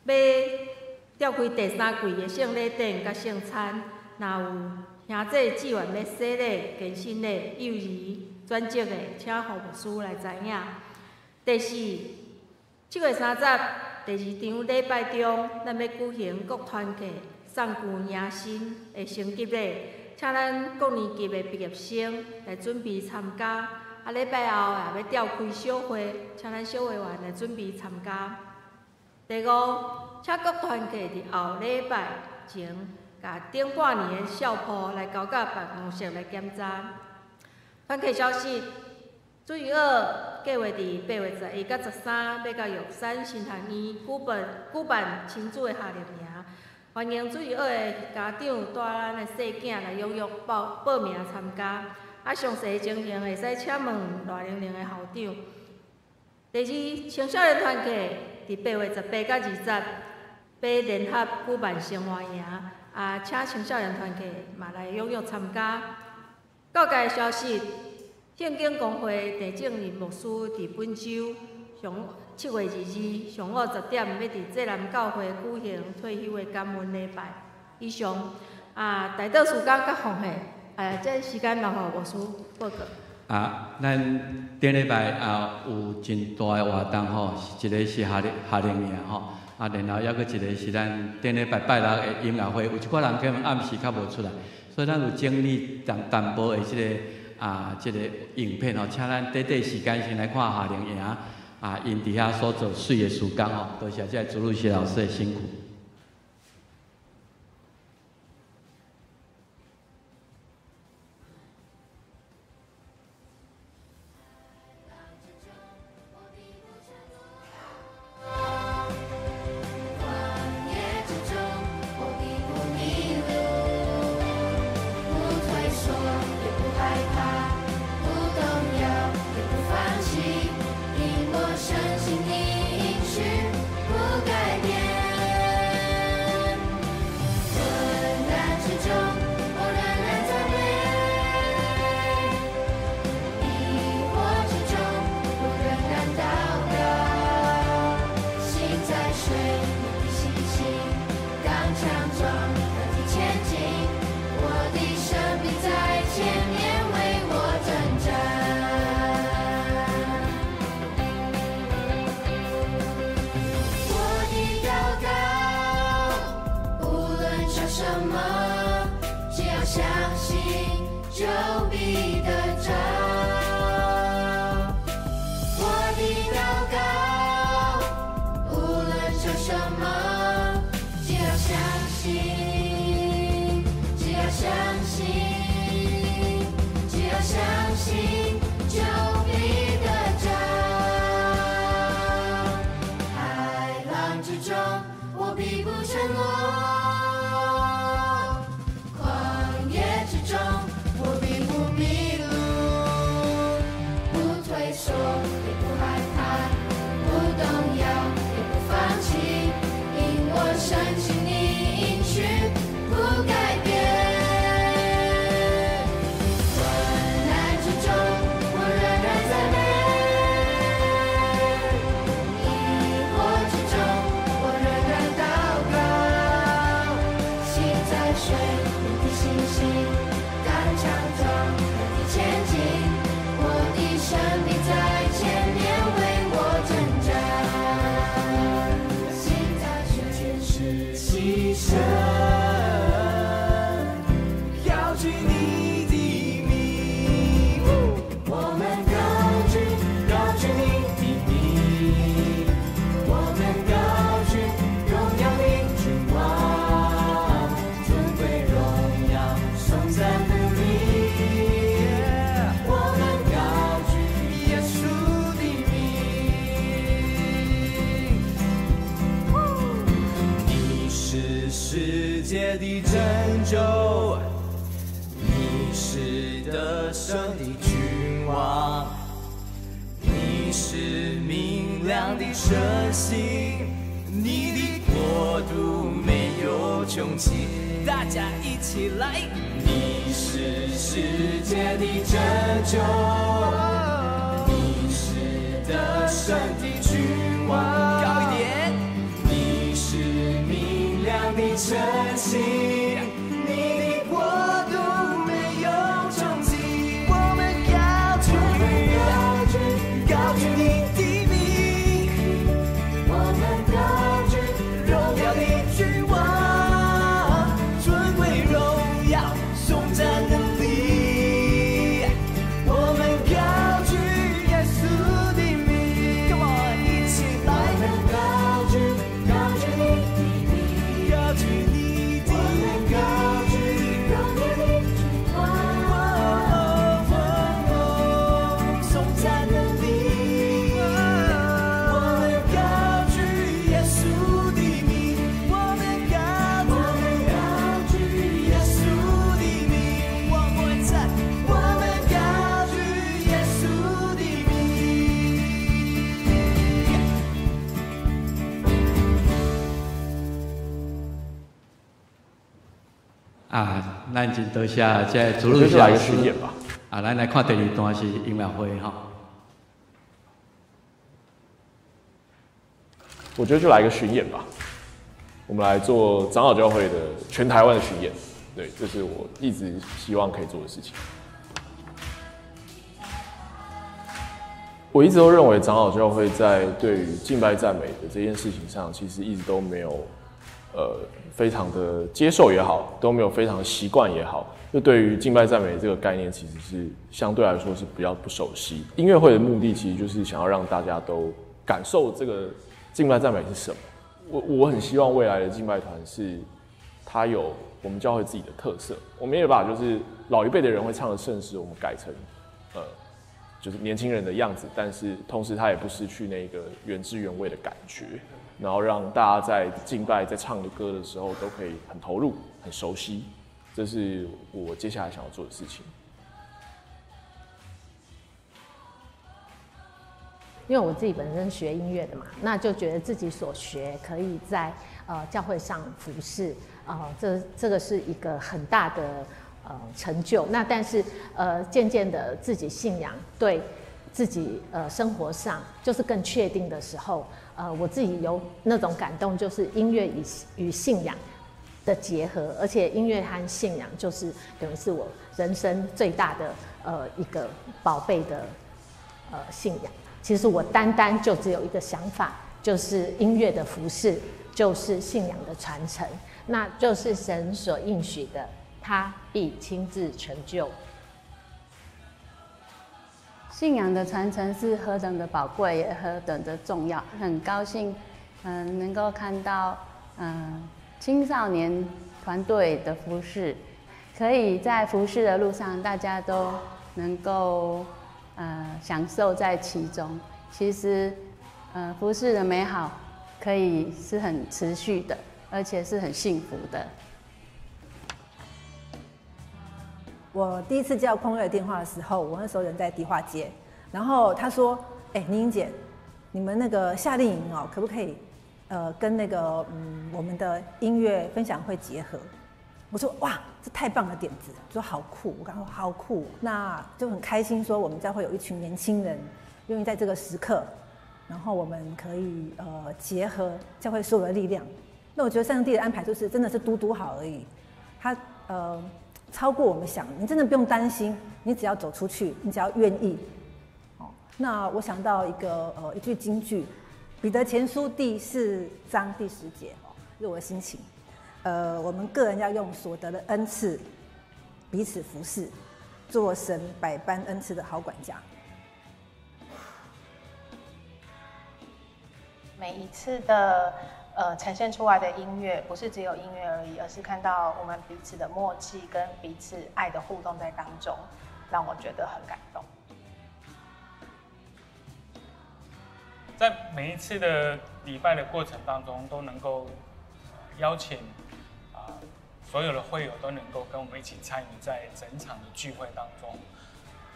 欲召開第三季的聖禮典佮聖餐，若有兄弟志願欲洗禮、堅振禮、幼兒轉職的，請予牧師來知影。第四，7月30第二場禮拜中，咱欲舉行各團契送舊迎新的升級禮，請咱各年級的畢業生來準備參加。啊，禮拜後也欲召開小會，請咱小會員來準備參加。第五，請各團契佇後禮拜前，共頂半年的校簿來交到辦公室來檢查。團契消息。主日學計劃佇8月11佮13，欲到玉山神學院舉辦親子的夏令營，歡迎主日學的家長帶咱的細囝來踴躍報名參加。啊，詳細情形會使請問賴玲玲的校長。第二，青少年團契佇8月18佮20，欲聯合舉辦生活營，啊，請青少年團契嘛來踴躍參加。教界消息。聖經公會鄭正仁牧師佇本週上7月22上午10點，欲佇濟南教會舉行退休的感恩禮拜。以上啊，代禱事工佮奉獻，啊，這時間留予牧師報告。啊，咱頂禮拜啊有真大的活動吼，一个是夏令營吼，啊，然後猶閣一个是咱頂禮拜拜六的音樂會，有一寡人可能暗時較無出來，所以咱有整理淡淡薄的這个。啊，這个影片吼，請咱短短時間先來看夏令營啊，𪜶佇遐所做媠的事工吼，多謝這個朱露西老師的辛苦。也不害怕，不動搖，也不放棄，因我相水，我的信心刚强壮，得体前进。我的生命在前面为我征战。我的祷告，无论求什么，只要相信，就必得着。我的祷告，无论求什么，只要相信，只要相信，只要相信，就必得着。海浪之中，我必不沉落；旷野之中，我必不迷路。不退缩，也不害怕，不动摇，也不放弃，因我深信你应许不改变。患难之中，我仍然赞美；疑惑之中，我仍然祷告。心在水，我的信心刚强壮，得体前进。我的生命在前面为我征战。心在水，天使齐声高举你的名，我们高举高举你的名，我们高举荣耀的君王，尊贵荣耀颂赞的你，我们高举耶稣的名。你是世界的拯救，你是得胜的君王，你是明亮的晨星，你的国度没有穷期。大家一起来，你是世界的拯救，你是得胜的君王，高一点。你是明亮的晨星，你的国度没有穷期。我们高举，高举你的名，我们高举荣耀的君王，尊贵荣耀颂赞能力。我们高举耶稣的名，Come on，一起来。我们高举，高举你的名，高举你的名，高举荣耀的君王，颂赞能力。我们高举耶稣的名，我们高举耶稣的名，One more time，我们高举耶稣的名。啊，咱真多谢这个主我觉得就来个日老师巡演吧。啊，咱来看第二段是音乐会吼。我觉得就来一个巡演吧，我们来做长老教会的全台湾的巡演，对，这是我一直希望可以做的事情。我一直都认为长老教会在对于敬拜赞美的这件事情上，其实一直都没有，非常的接受也好，都没有非常习惯也好，就对于敬拜赞美这个概念，其实是相对来说是比较不熟悉。音乐会的目的其实就是想要让大家都感受这个敬拜赞美是什么。我很希望未来的敬拜团是它有我们教会自己的特色，我们也把老一辈的人会唱的圣诗，我们改成，就是年轻人的样子，但是同时他也不失去那个原汁原味的感觉，然后让大家在敬拜、在唱的歌的时候都可以很投入、很熟悉，这是我接下来想要做的事情。因为我自己本身学音乐的嘛，那就觉得自己所学可以在教会上服侍，这个是一个很大的成就。那但是渐渐的自己信仰对自己生活上就是更确定的时候，我自己有那种感动，就是音乐与信仰的结合，而且音乐和信仰就是等于是我人生最大的一个宝贝的信仰。其实我单单就只有一个想法，就是音乐的服事，就是信仰的传承，那就是神所应许的，他必亲自成就。信仰的传承是何等的宝贵，也何等的重要。很高兴，能够看到，青少年团队的服事，可以在服事的路上，大家都能够，享受在其中。其实，服事的美好可以是很持续的，而且是很幸福的。我第一次接到空月的电话的时候，我那时候人在迪化街，然后他说：“哎，宁英姐，你们那个夏令营哦，可不可以，跟那个我们的音乐分享会结合？”我说：“哇，这太棒的点子！”说好酷，我刚说好酷，那就很开心，说我们教会有一群年轻人愿意在这个时刻，然后我们可以结合教会所有的力量。那我觉得上帝的安排就是真的是嘟嘟好而已，他超过我们想，你真的不用担心，你只要走出去，你只要愿意。哦，那我想到一句金句，《彼得前书》第4章第10节，哦，是我的心情。我们个人要用所得的恩赐彼此服侍，做神百般恩赐的好管家。每一次的呈现出来的音乐，不是只有音乐而已，而是看到我们彼此的默契跟彼此爱的互动在当中，让我觉得很感动。在每一次的礼拜的过程当中，都能够邀请所有的会友都能够跟我们一起参与在整场的聚会当中。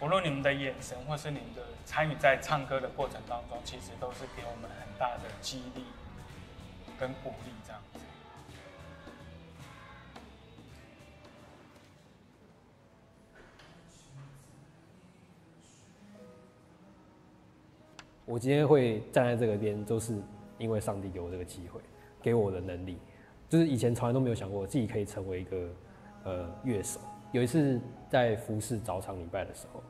无论你们的眼神或是你们的参与在唱歌的过程当中，其实都是给我们很大的激励跟鼓励，这样子。我今天会站在这个边，都是因为上帝给我这个机会，给我的能力。就是以前从来都没有想过自己可以成为一个乐手。有一次在服侍早场礼拜的时候，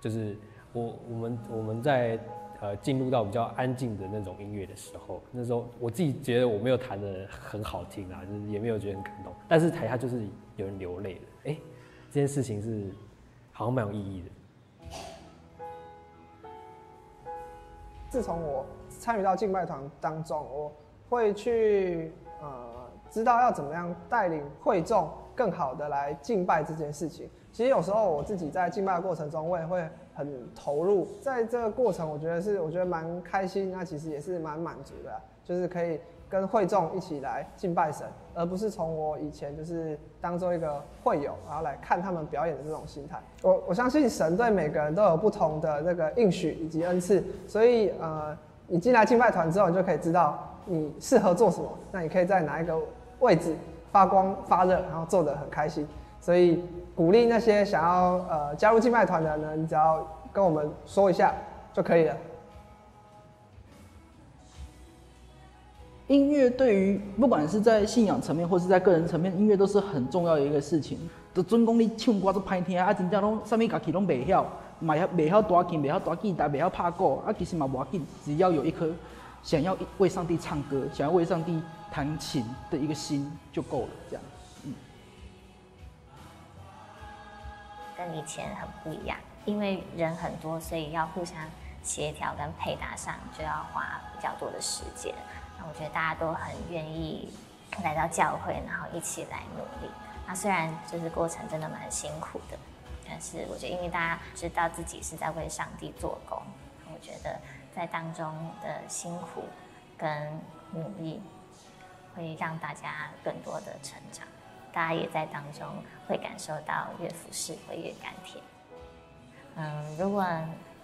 就是我们在进入到比较安静的那种音乐的时候，那时候我自己觉得我没有弹得很好听啊，就是也没有觉得很感动，但是台下就是有人流泪了，哎，这件事情是好像蛮有意义的。自从我参与到敬拜团当中，我会去知道要怎么样带领会众更好的来敬拜这件事情。其实有时候我自己在敬拜的过程中，我也会很投入，在这个过程，我觉得蛮开心，那其实也是蛮满足的，就是可以跟会众一起来敬拜神，而不是从我以前就是当做一个会友，然后来看他们表演的这种心态。我相信神对每个人都有不同的那个应许以及恩赐，所以你进来敬拜团之后，你就可以知道你适合做什么，那你可以在哪一个位置发光发热，然后做得很开心。所以鼓励那些想要加入敬拜团的呢，你只要跟我们说一下就可以了。音乐对于不管是在信仰层面或是在个人层面，音乐都是很重要的一个事情。就准讲你唱歌足歹听，啊，真正拢啥物乐器拢袂晓，嘛袂晓弹琴，袂晓弹吉他，袂晓拍鼓，啊，其实嘛无要紧，只要有一颗想要为上帝唱歌、想要为上帝弹琴的一个心就够了，这样。跟以前很不一样，因为人很多，所以要互相协调跟配搭上就要花比较多的时间。那我觉得大家都很愿意来到教会，然后一起来努力。那虽然就是过程真的蛮辛苦的，但是我觉得因为大家知道自己是在为上帝做工，我觉得在当中的辛苦跟努力会让大家更多的成长。大家也在当中会感受到越服侍会越甘甜。如果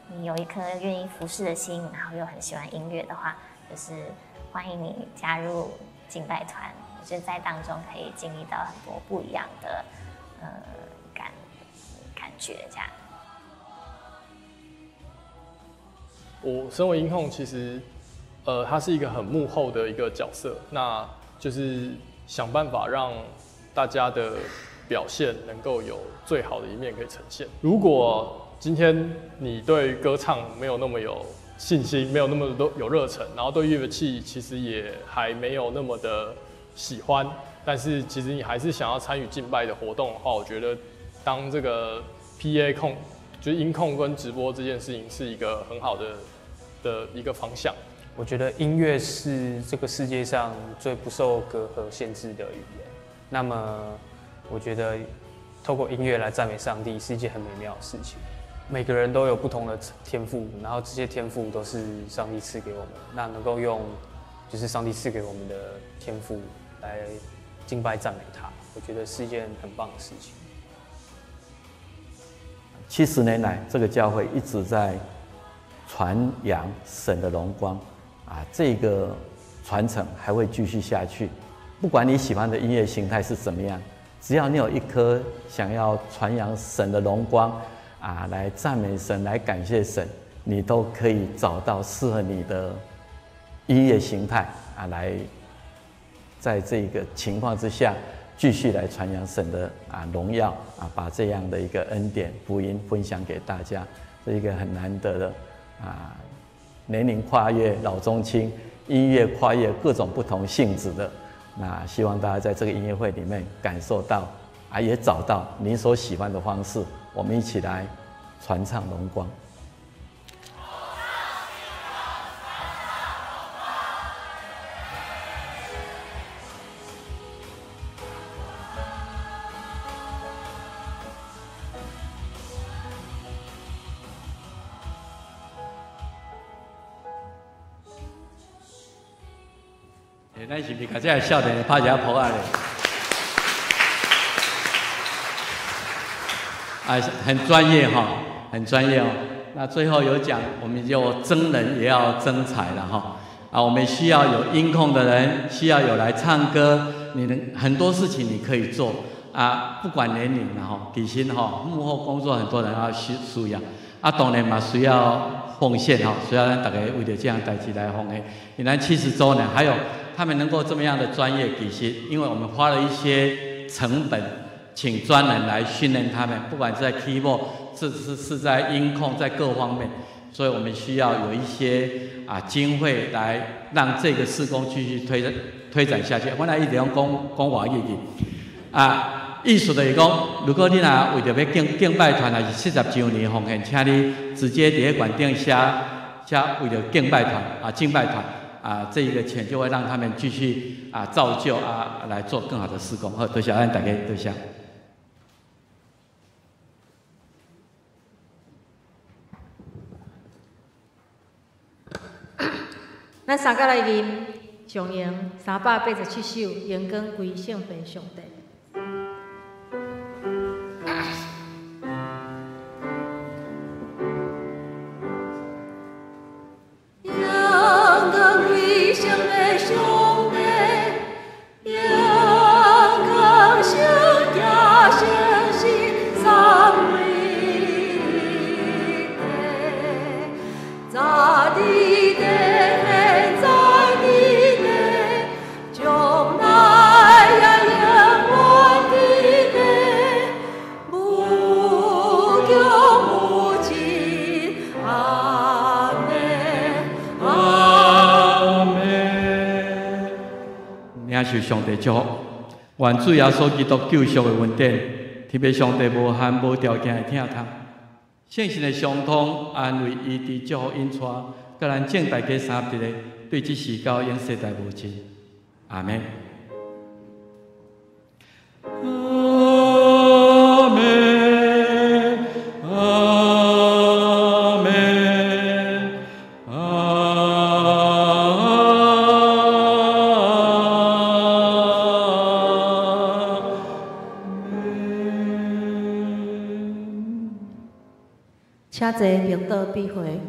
你有一颗愿意服侍的心，然后又很喜欢音乐的话，就是欢迎你加入敬拜团。我觉得在当中可以经历到很多不一样的感觉，这样。我身为音控，其实，他是一个很幕后的一个角色，那就是想办法让大家的表现能够有最好的一面可以呈现。如果今天你对歌唱没有那么有信心，没有那么多有热忱，然后对乐器其实也还没有那么的喜欢，但是其实你还是想要参与敬拜的活动的话，我觉得当这个 PA 控，就是音控跟直播这件事情是一个很好的一个方向。我觉得音乐是这个世界上最不受隔阂限制的语言。那么，我觉得透过音乐来赞美上帝是一件很美妙的事情。每个人都有不同的天赋，然后这些天赋都是上帝赐给我们。那能够用就是上帝赐给我们的天赋来敬拜赞美他，我觉得是一件很棒的事情。70年来，这个教会一直在传扬神的荣光，啊，这个传承还会继续下去。不管你喜欢的音乐形态是怎么样，只要你有一颗想要传扬神的荣光，啊，来赞美神，来感谢神，你都可以找到适合你的音乐形态啊，来在这个情况之下，继续来传扬神的荣耀啊，把这样的一个恩典福音分享给大家，这一个很难得的啊，年龄跨越老中青，音乐跨越各种不同性质的，那希望大家在这个音乐会里面感受到啊，也找到您所喜欢的方式，我们一起来传唱荣光。咱是毋是共这个少年拍一下噗仔咧？啊，很专业哈，很专业哦。那最后有讲，我们就征人也要征才了哈。啊，我们需要有音控的人，需要有来唱歌，你能很多事情你可以做啊，不管年龄了哈，底薪哈，幕后工作很多人要需要，啊，当然嘛需要奉献哈，需要咱大家为著这样代志来奉献。你看70周年，还有他们能够这么样的专业，其实因为我们花了一些成本，请专人来训练他们，不管是在 keyboard，是在音控，在各方面，所以我们需要有一些经费来让这个事工继续推展下去。我来一直讲讲外语去，啊，意思就是讲，如果你若为著欲敬拜团，还是70周年奉献，请你直接伫咧馆顶写写为著敬拜团啊，敬拜团。啊，这一个钱就会让他们继续造就啊来做更好的事工。好，多谢咱大家，多谢。咱三个来吟上咏387首，荣光归圣父上帝。荣光归圣父上帝，荣光圣子圣神三位一体，早伫地，现在伫地，将来也永远伫地，无穷无尽，阿们，阿们。领受上帝祝福，愿主耶稣基督救赎的恩典，天父上帝无限无条件的疼痛，圣神的相通、安慰、医治、祝福、引带，佮咱众大家三合一个，对这时到永世代无尽。阿们。阿们，阿们，阿请坐，明祷闭会。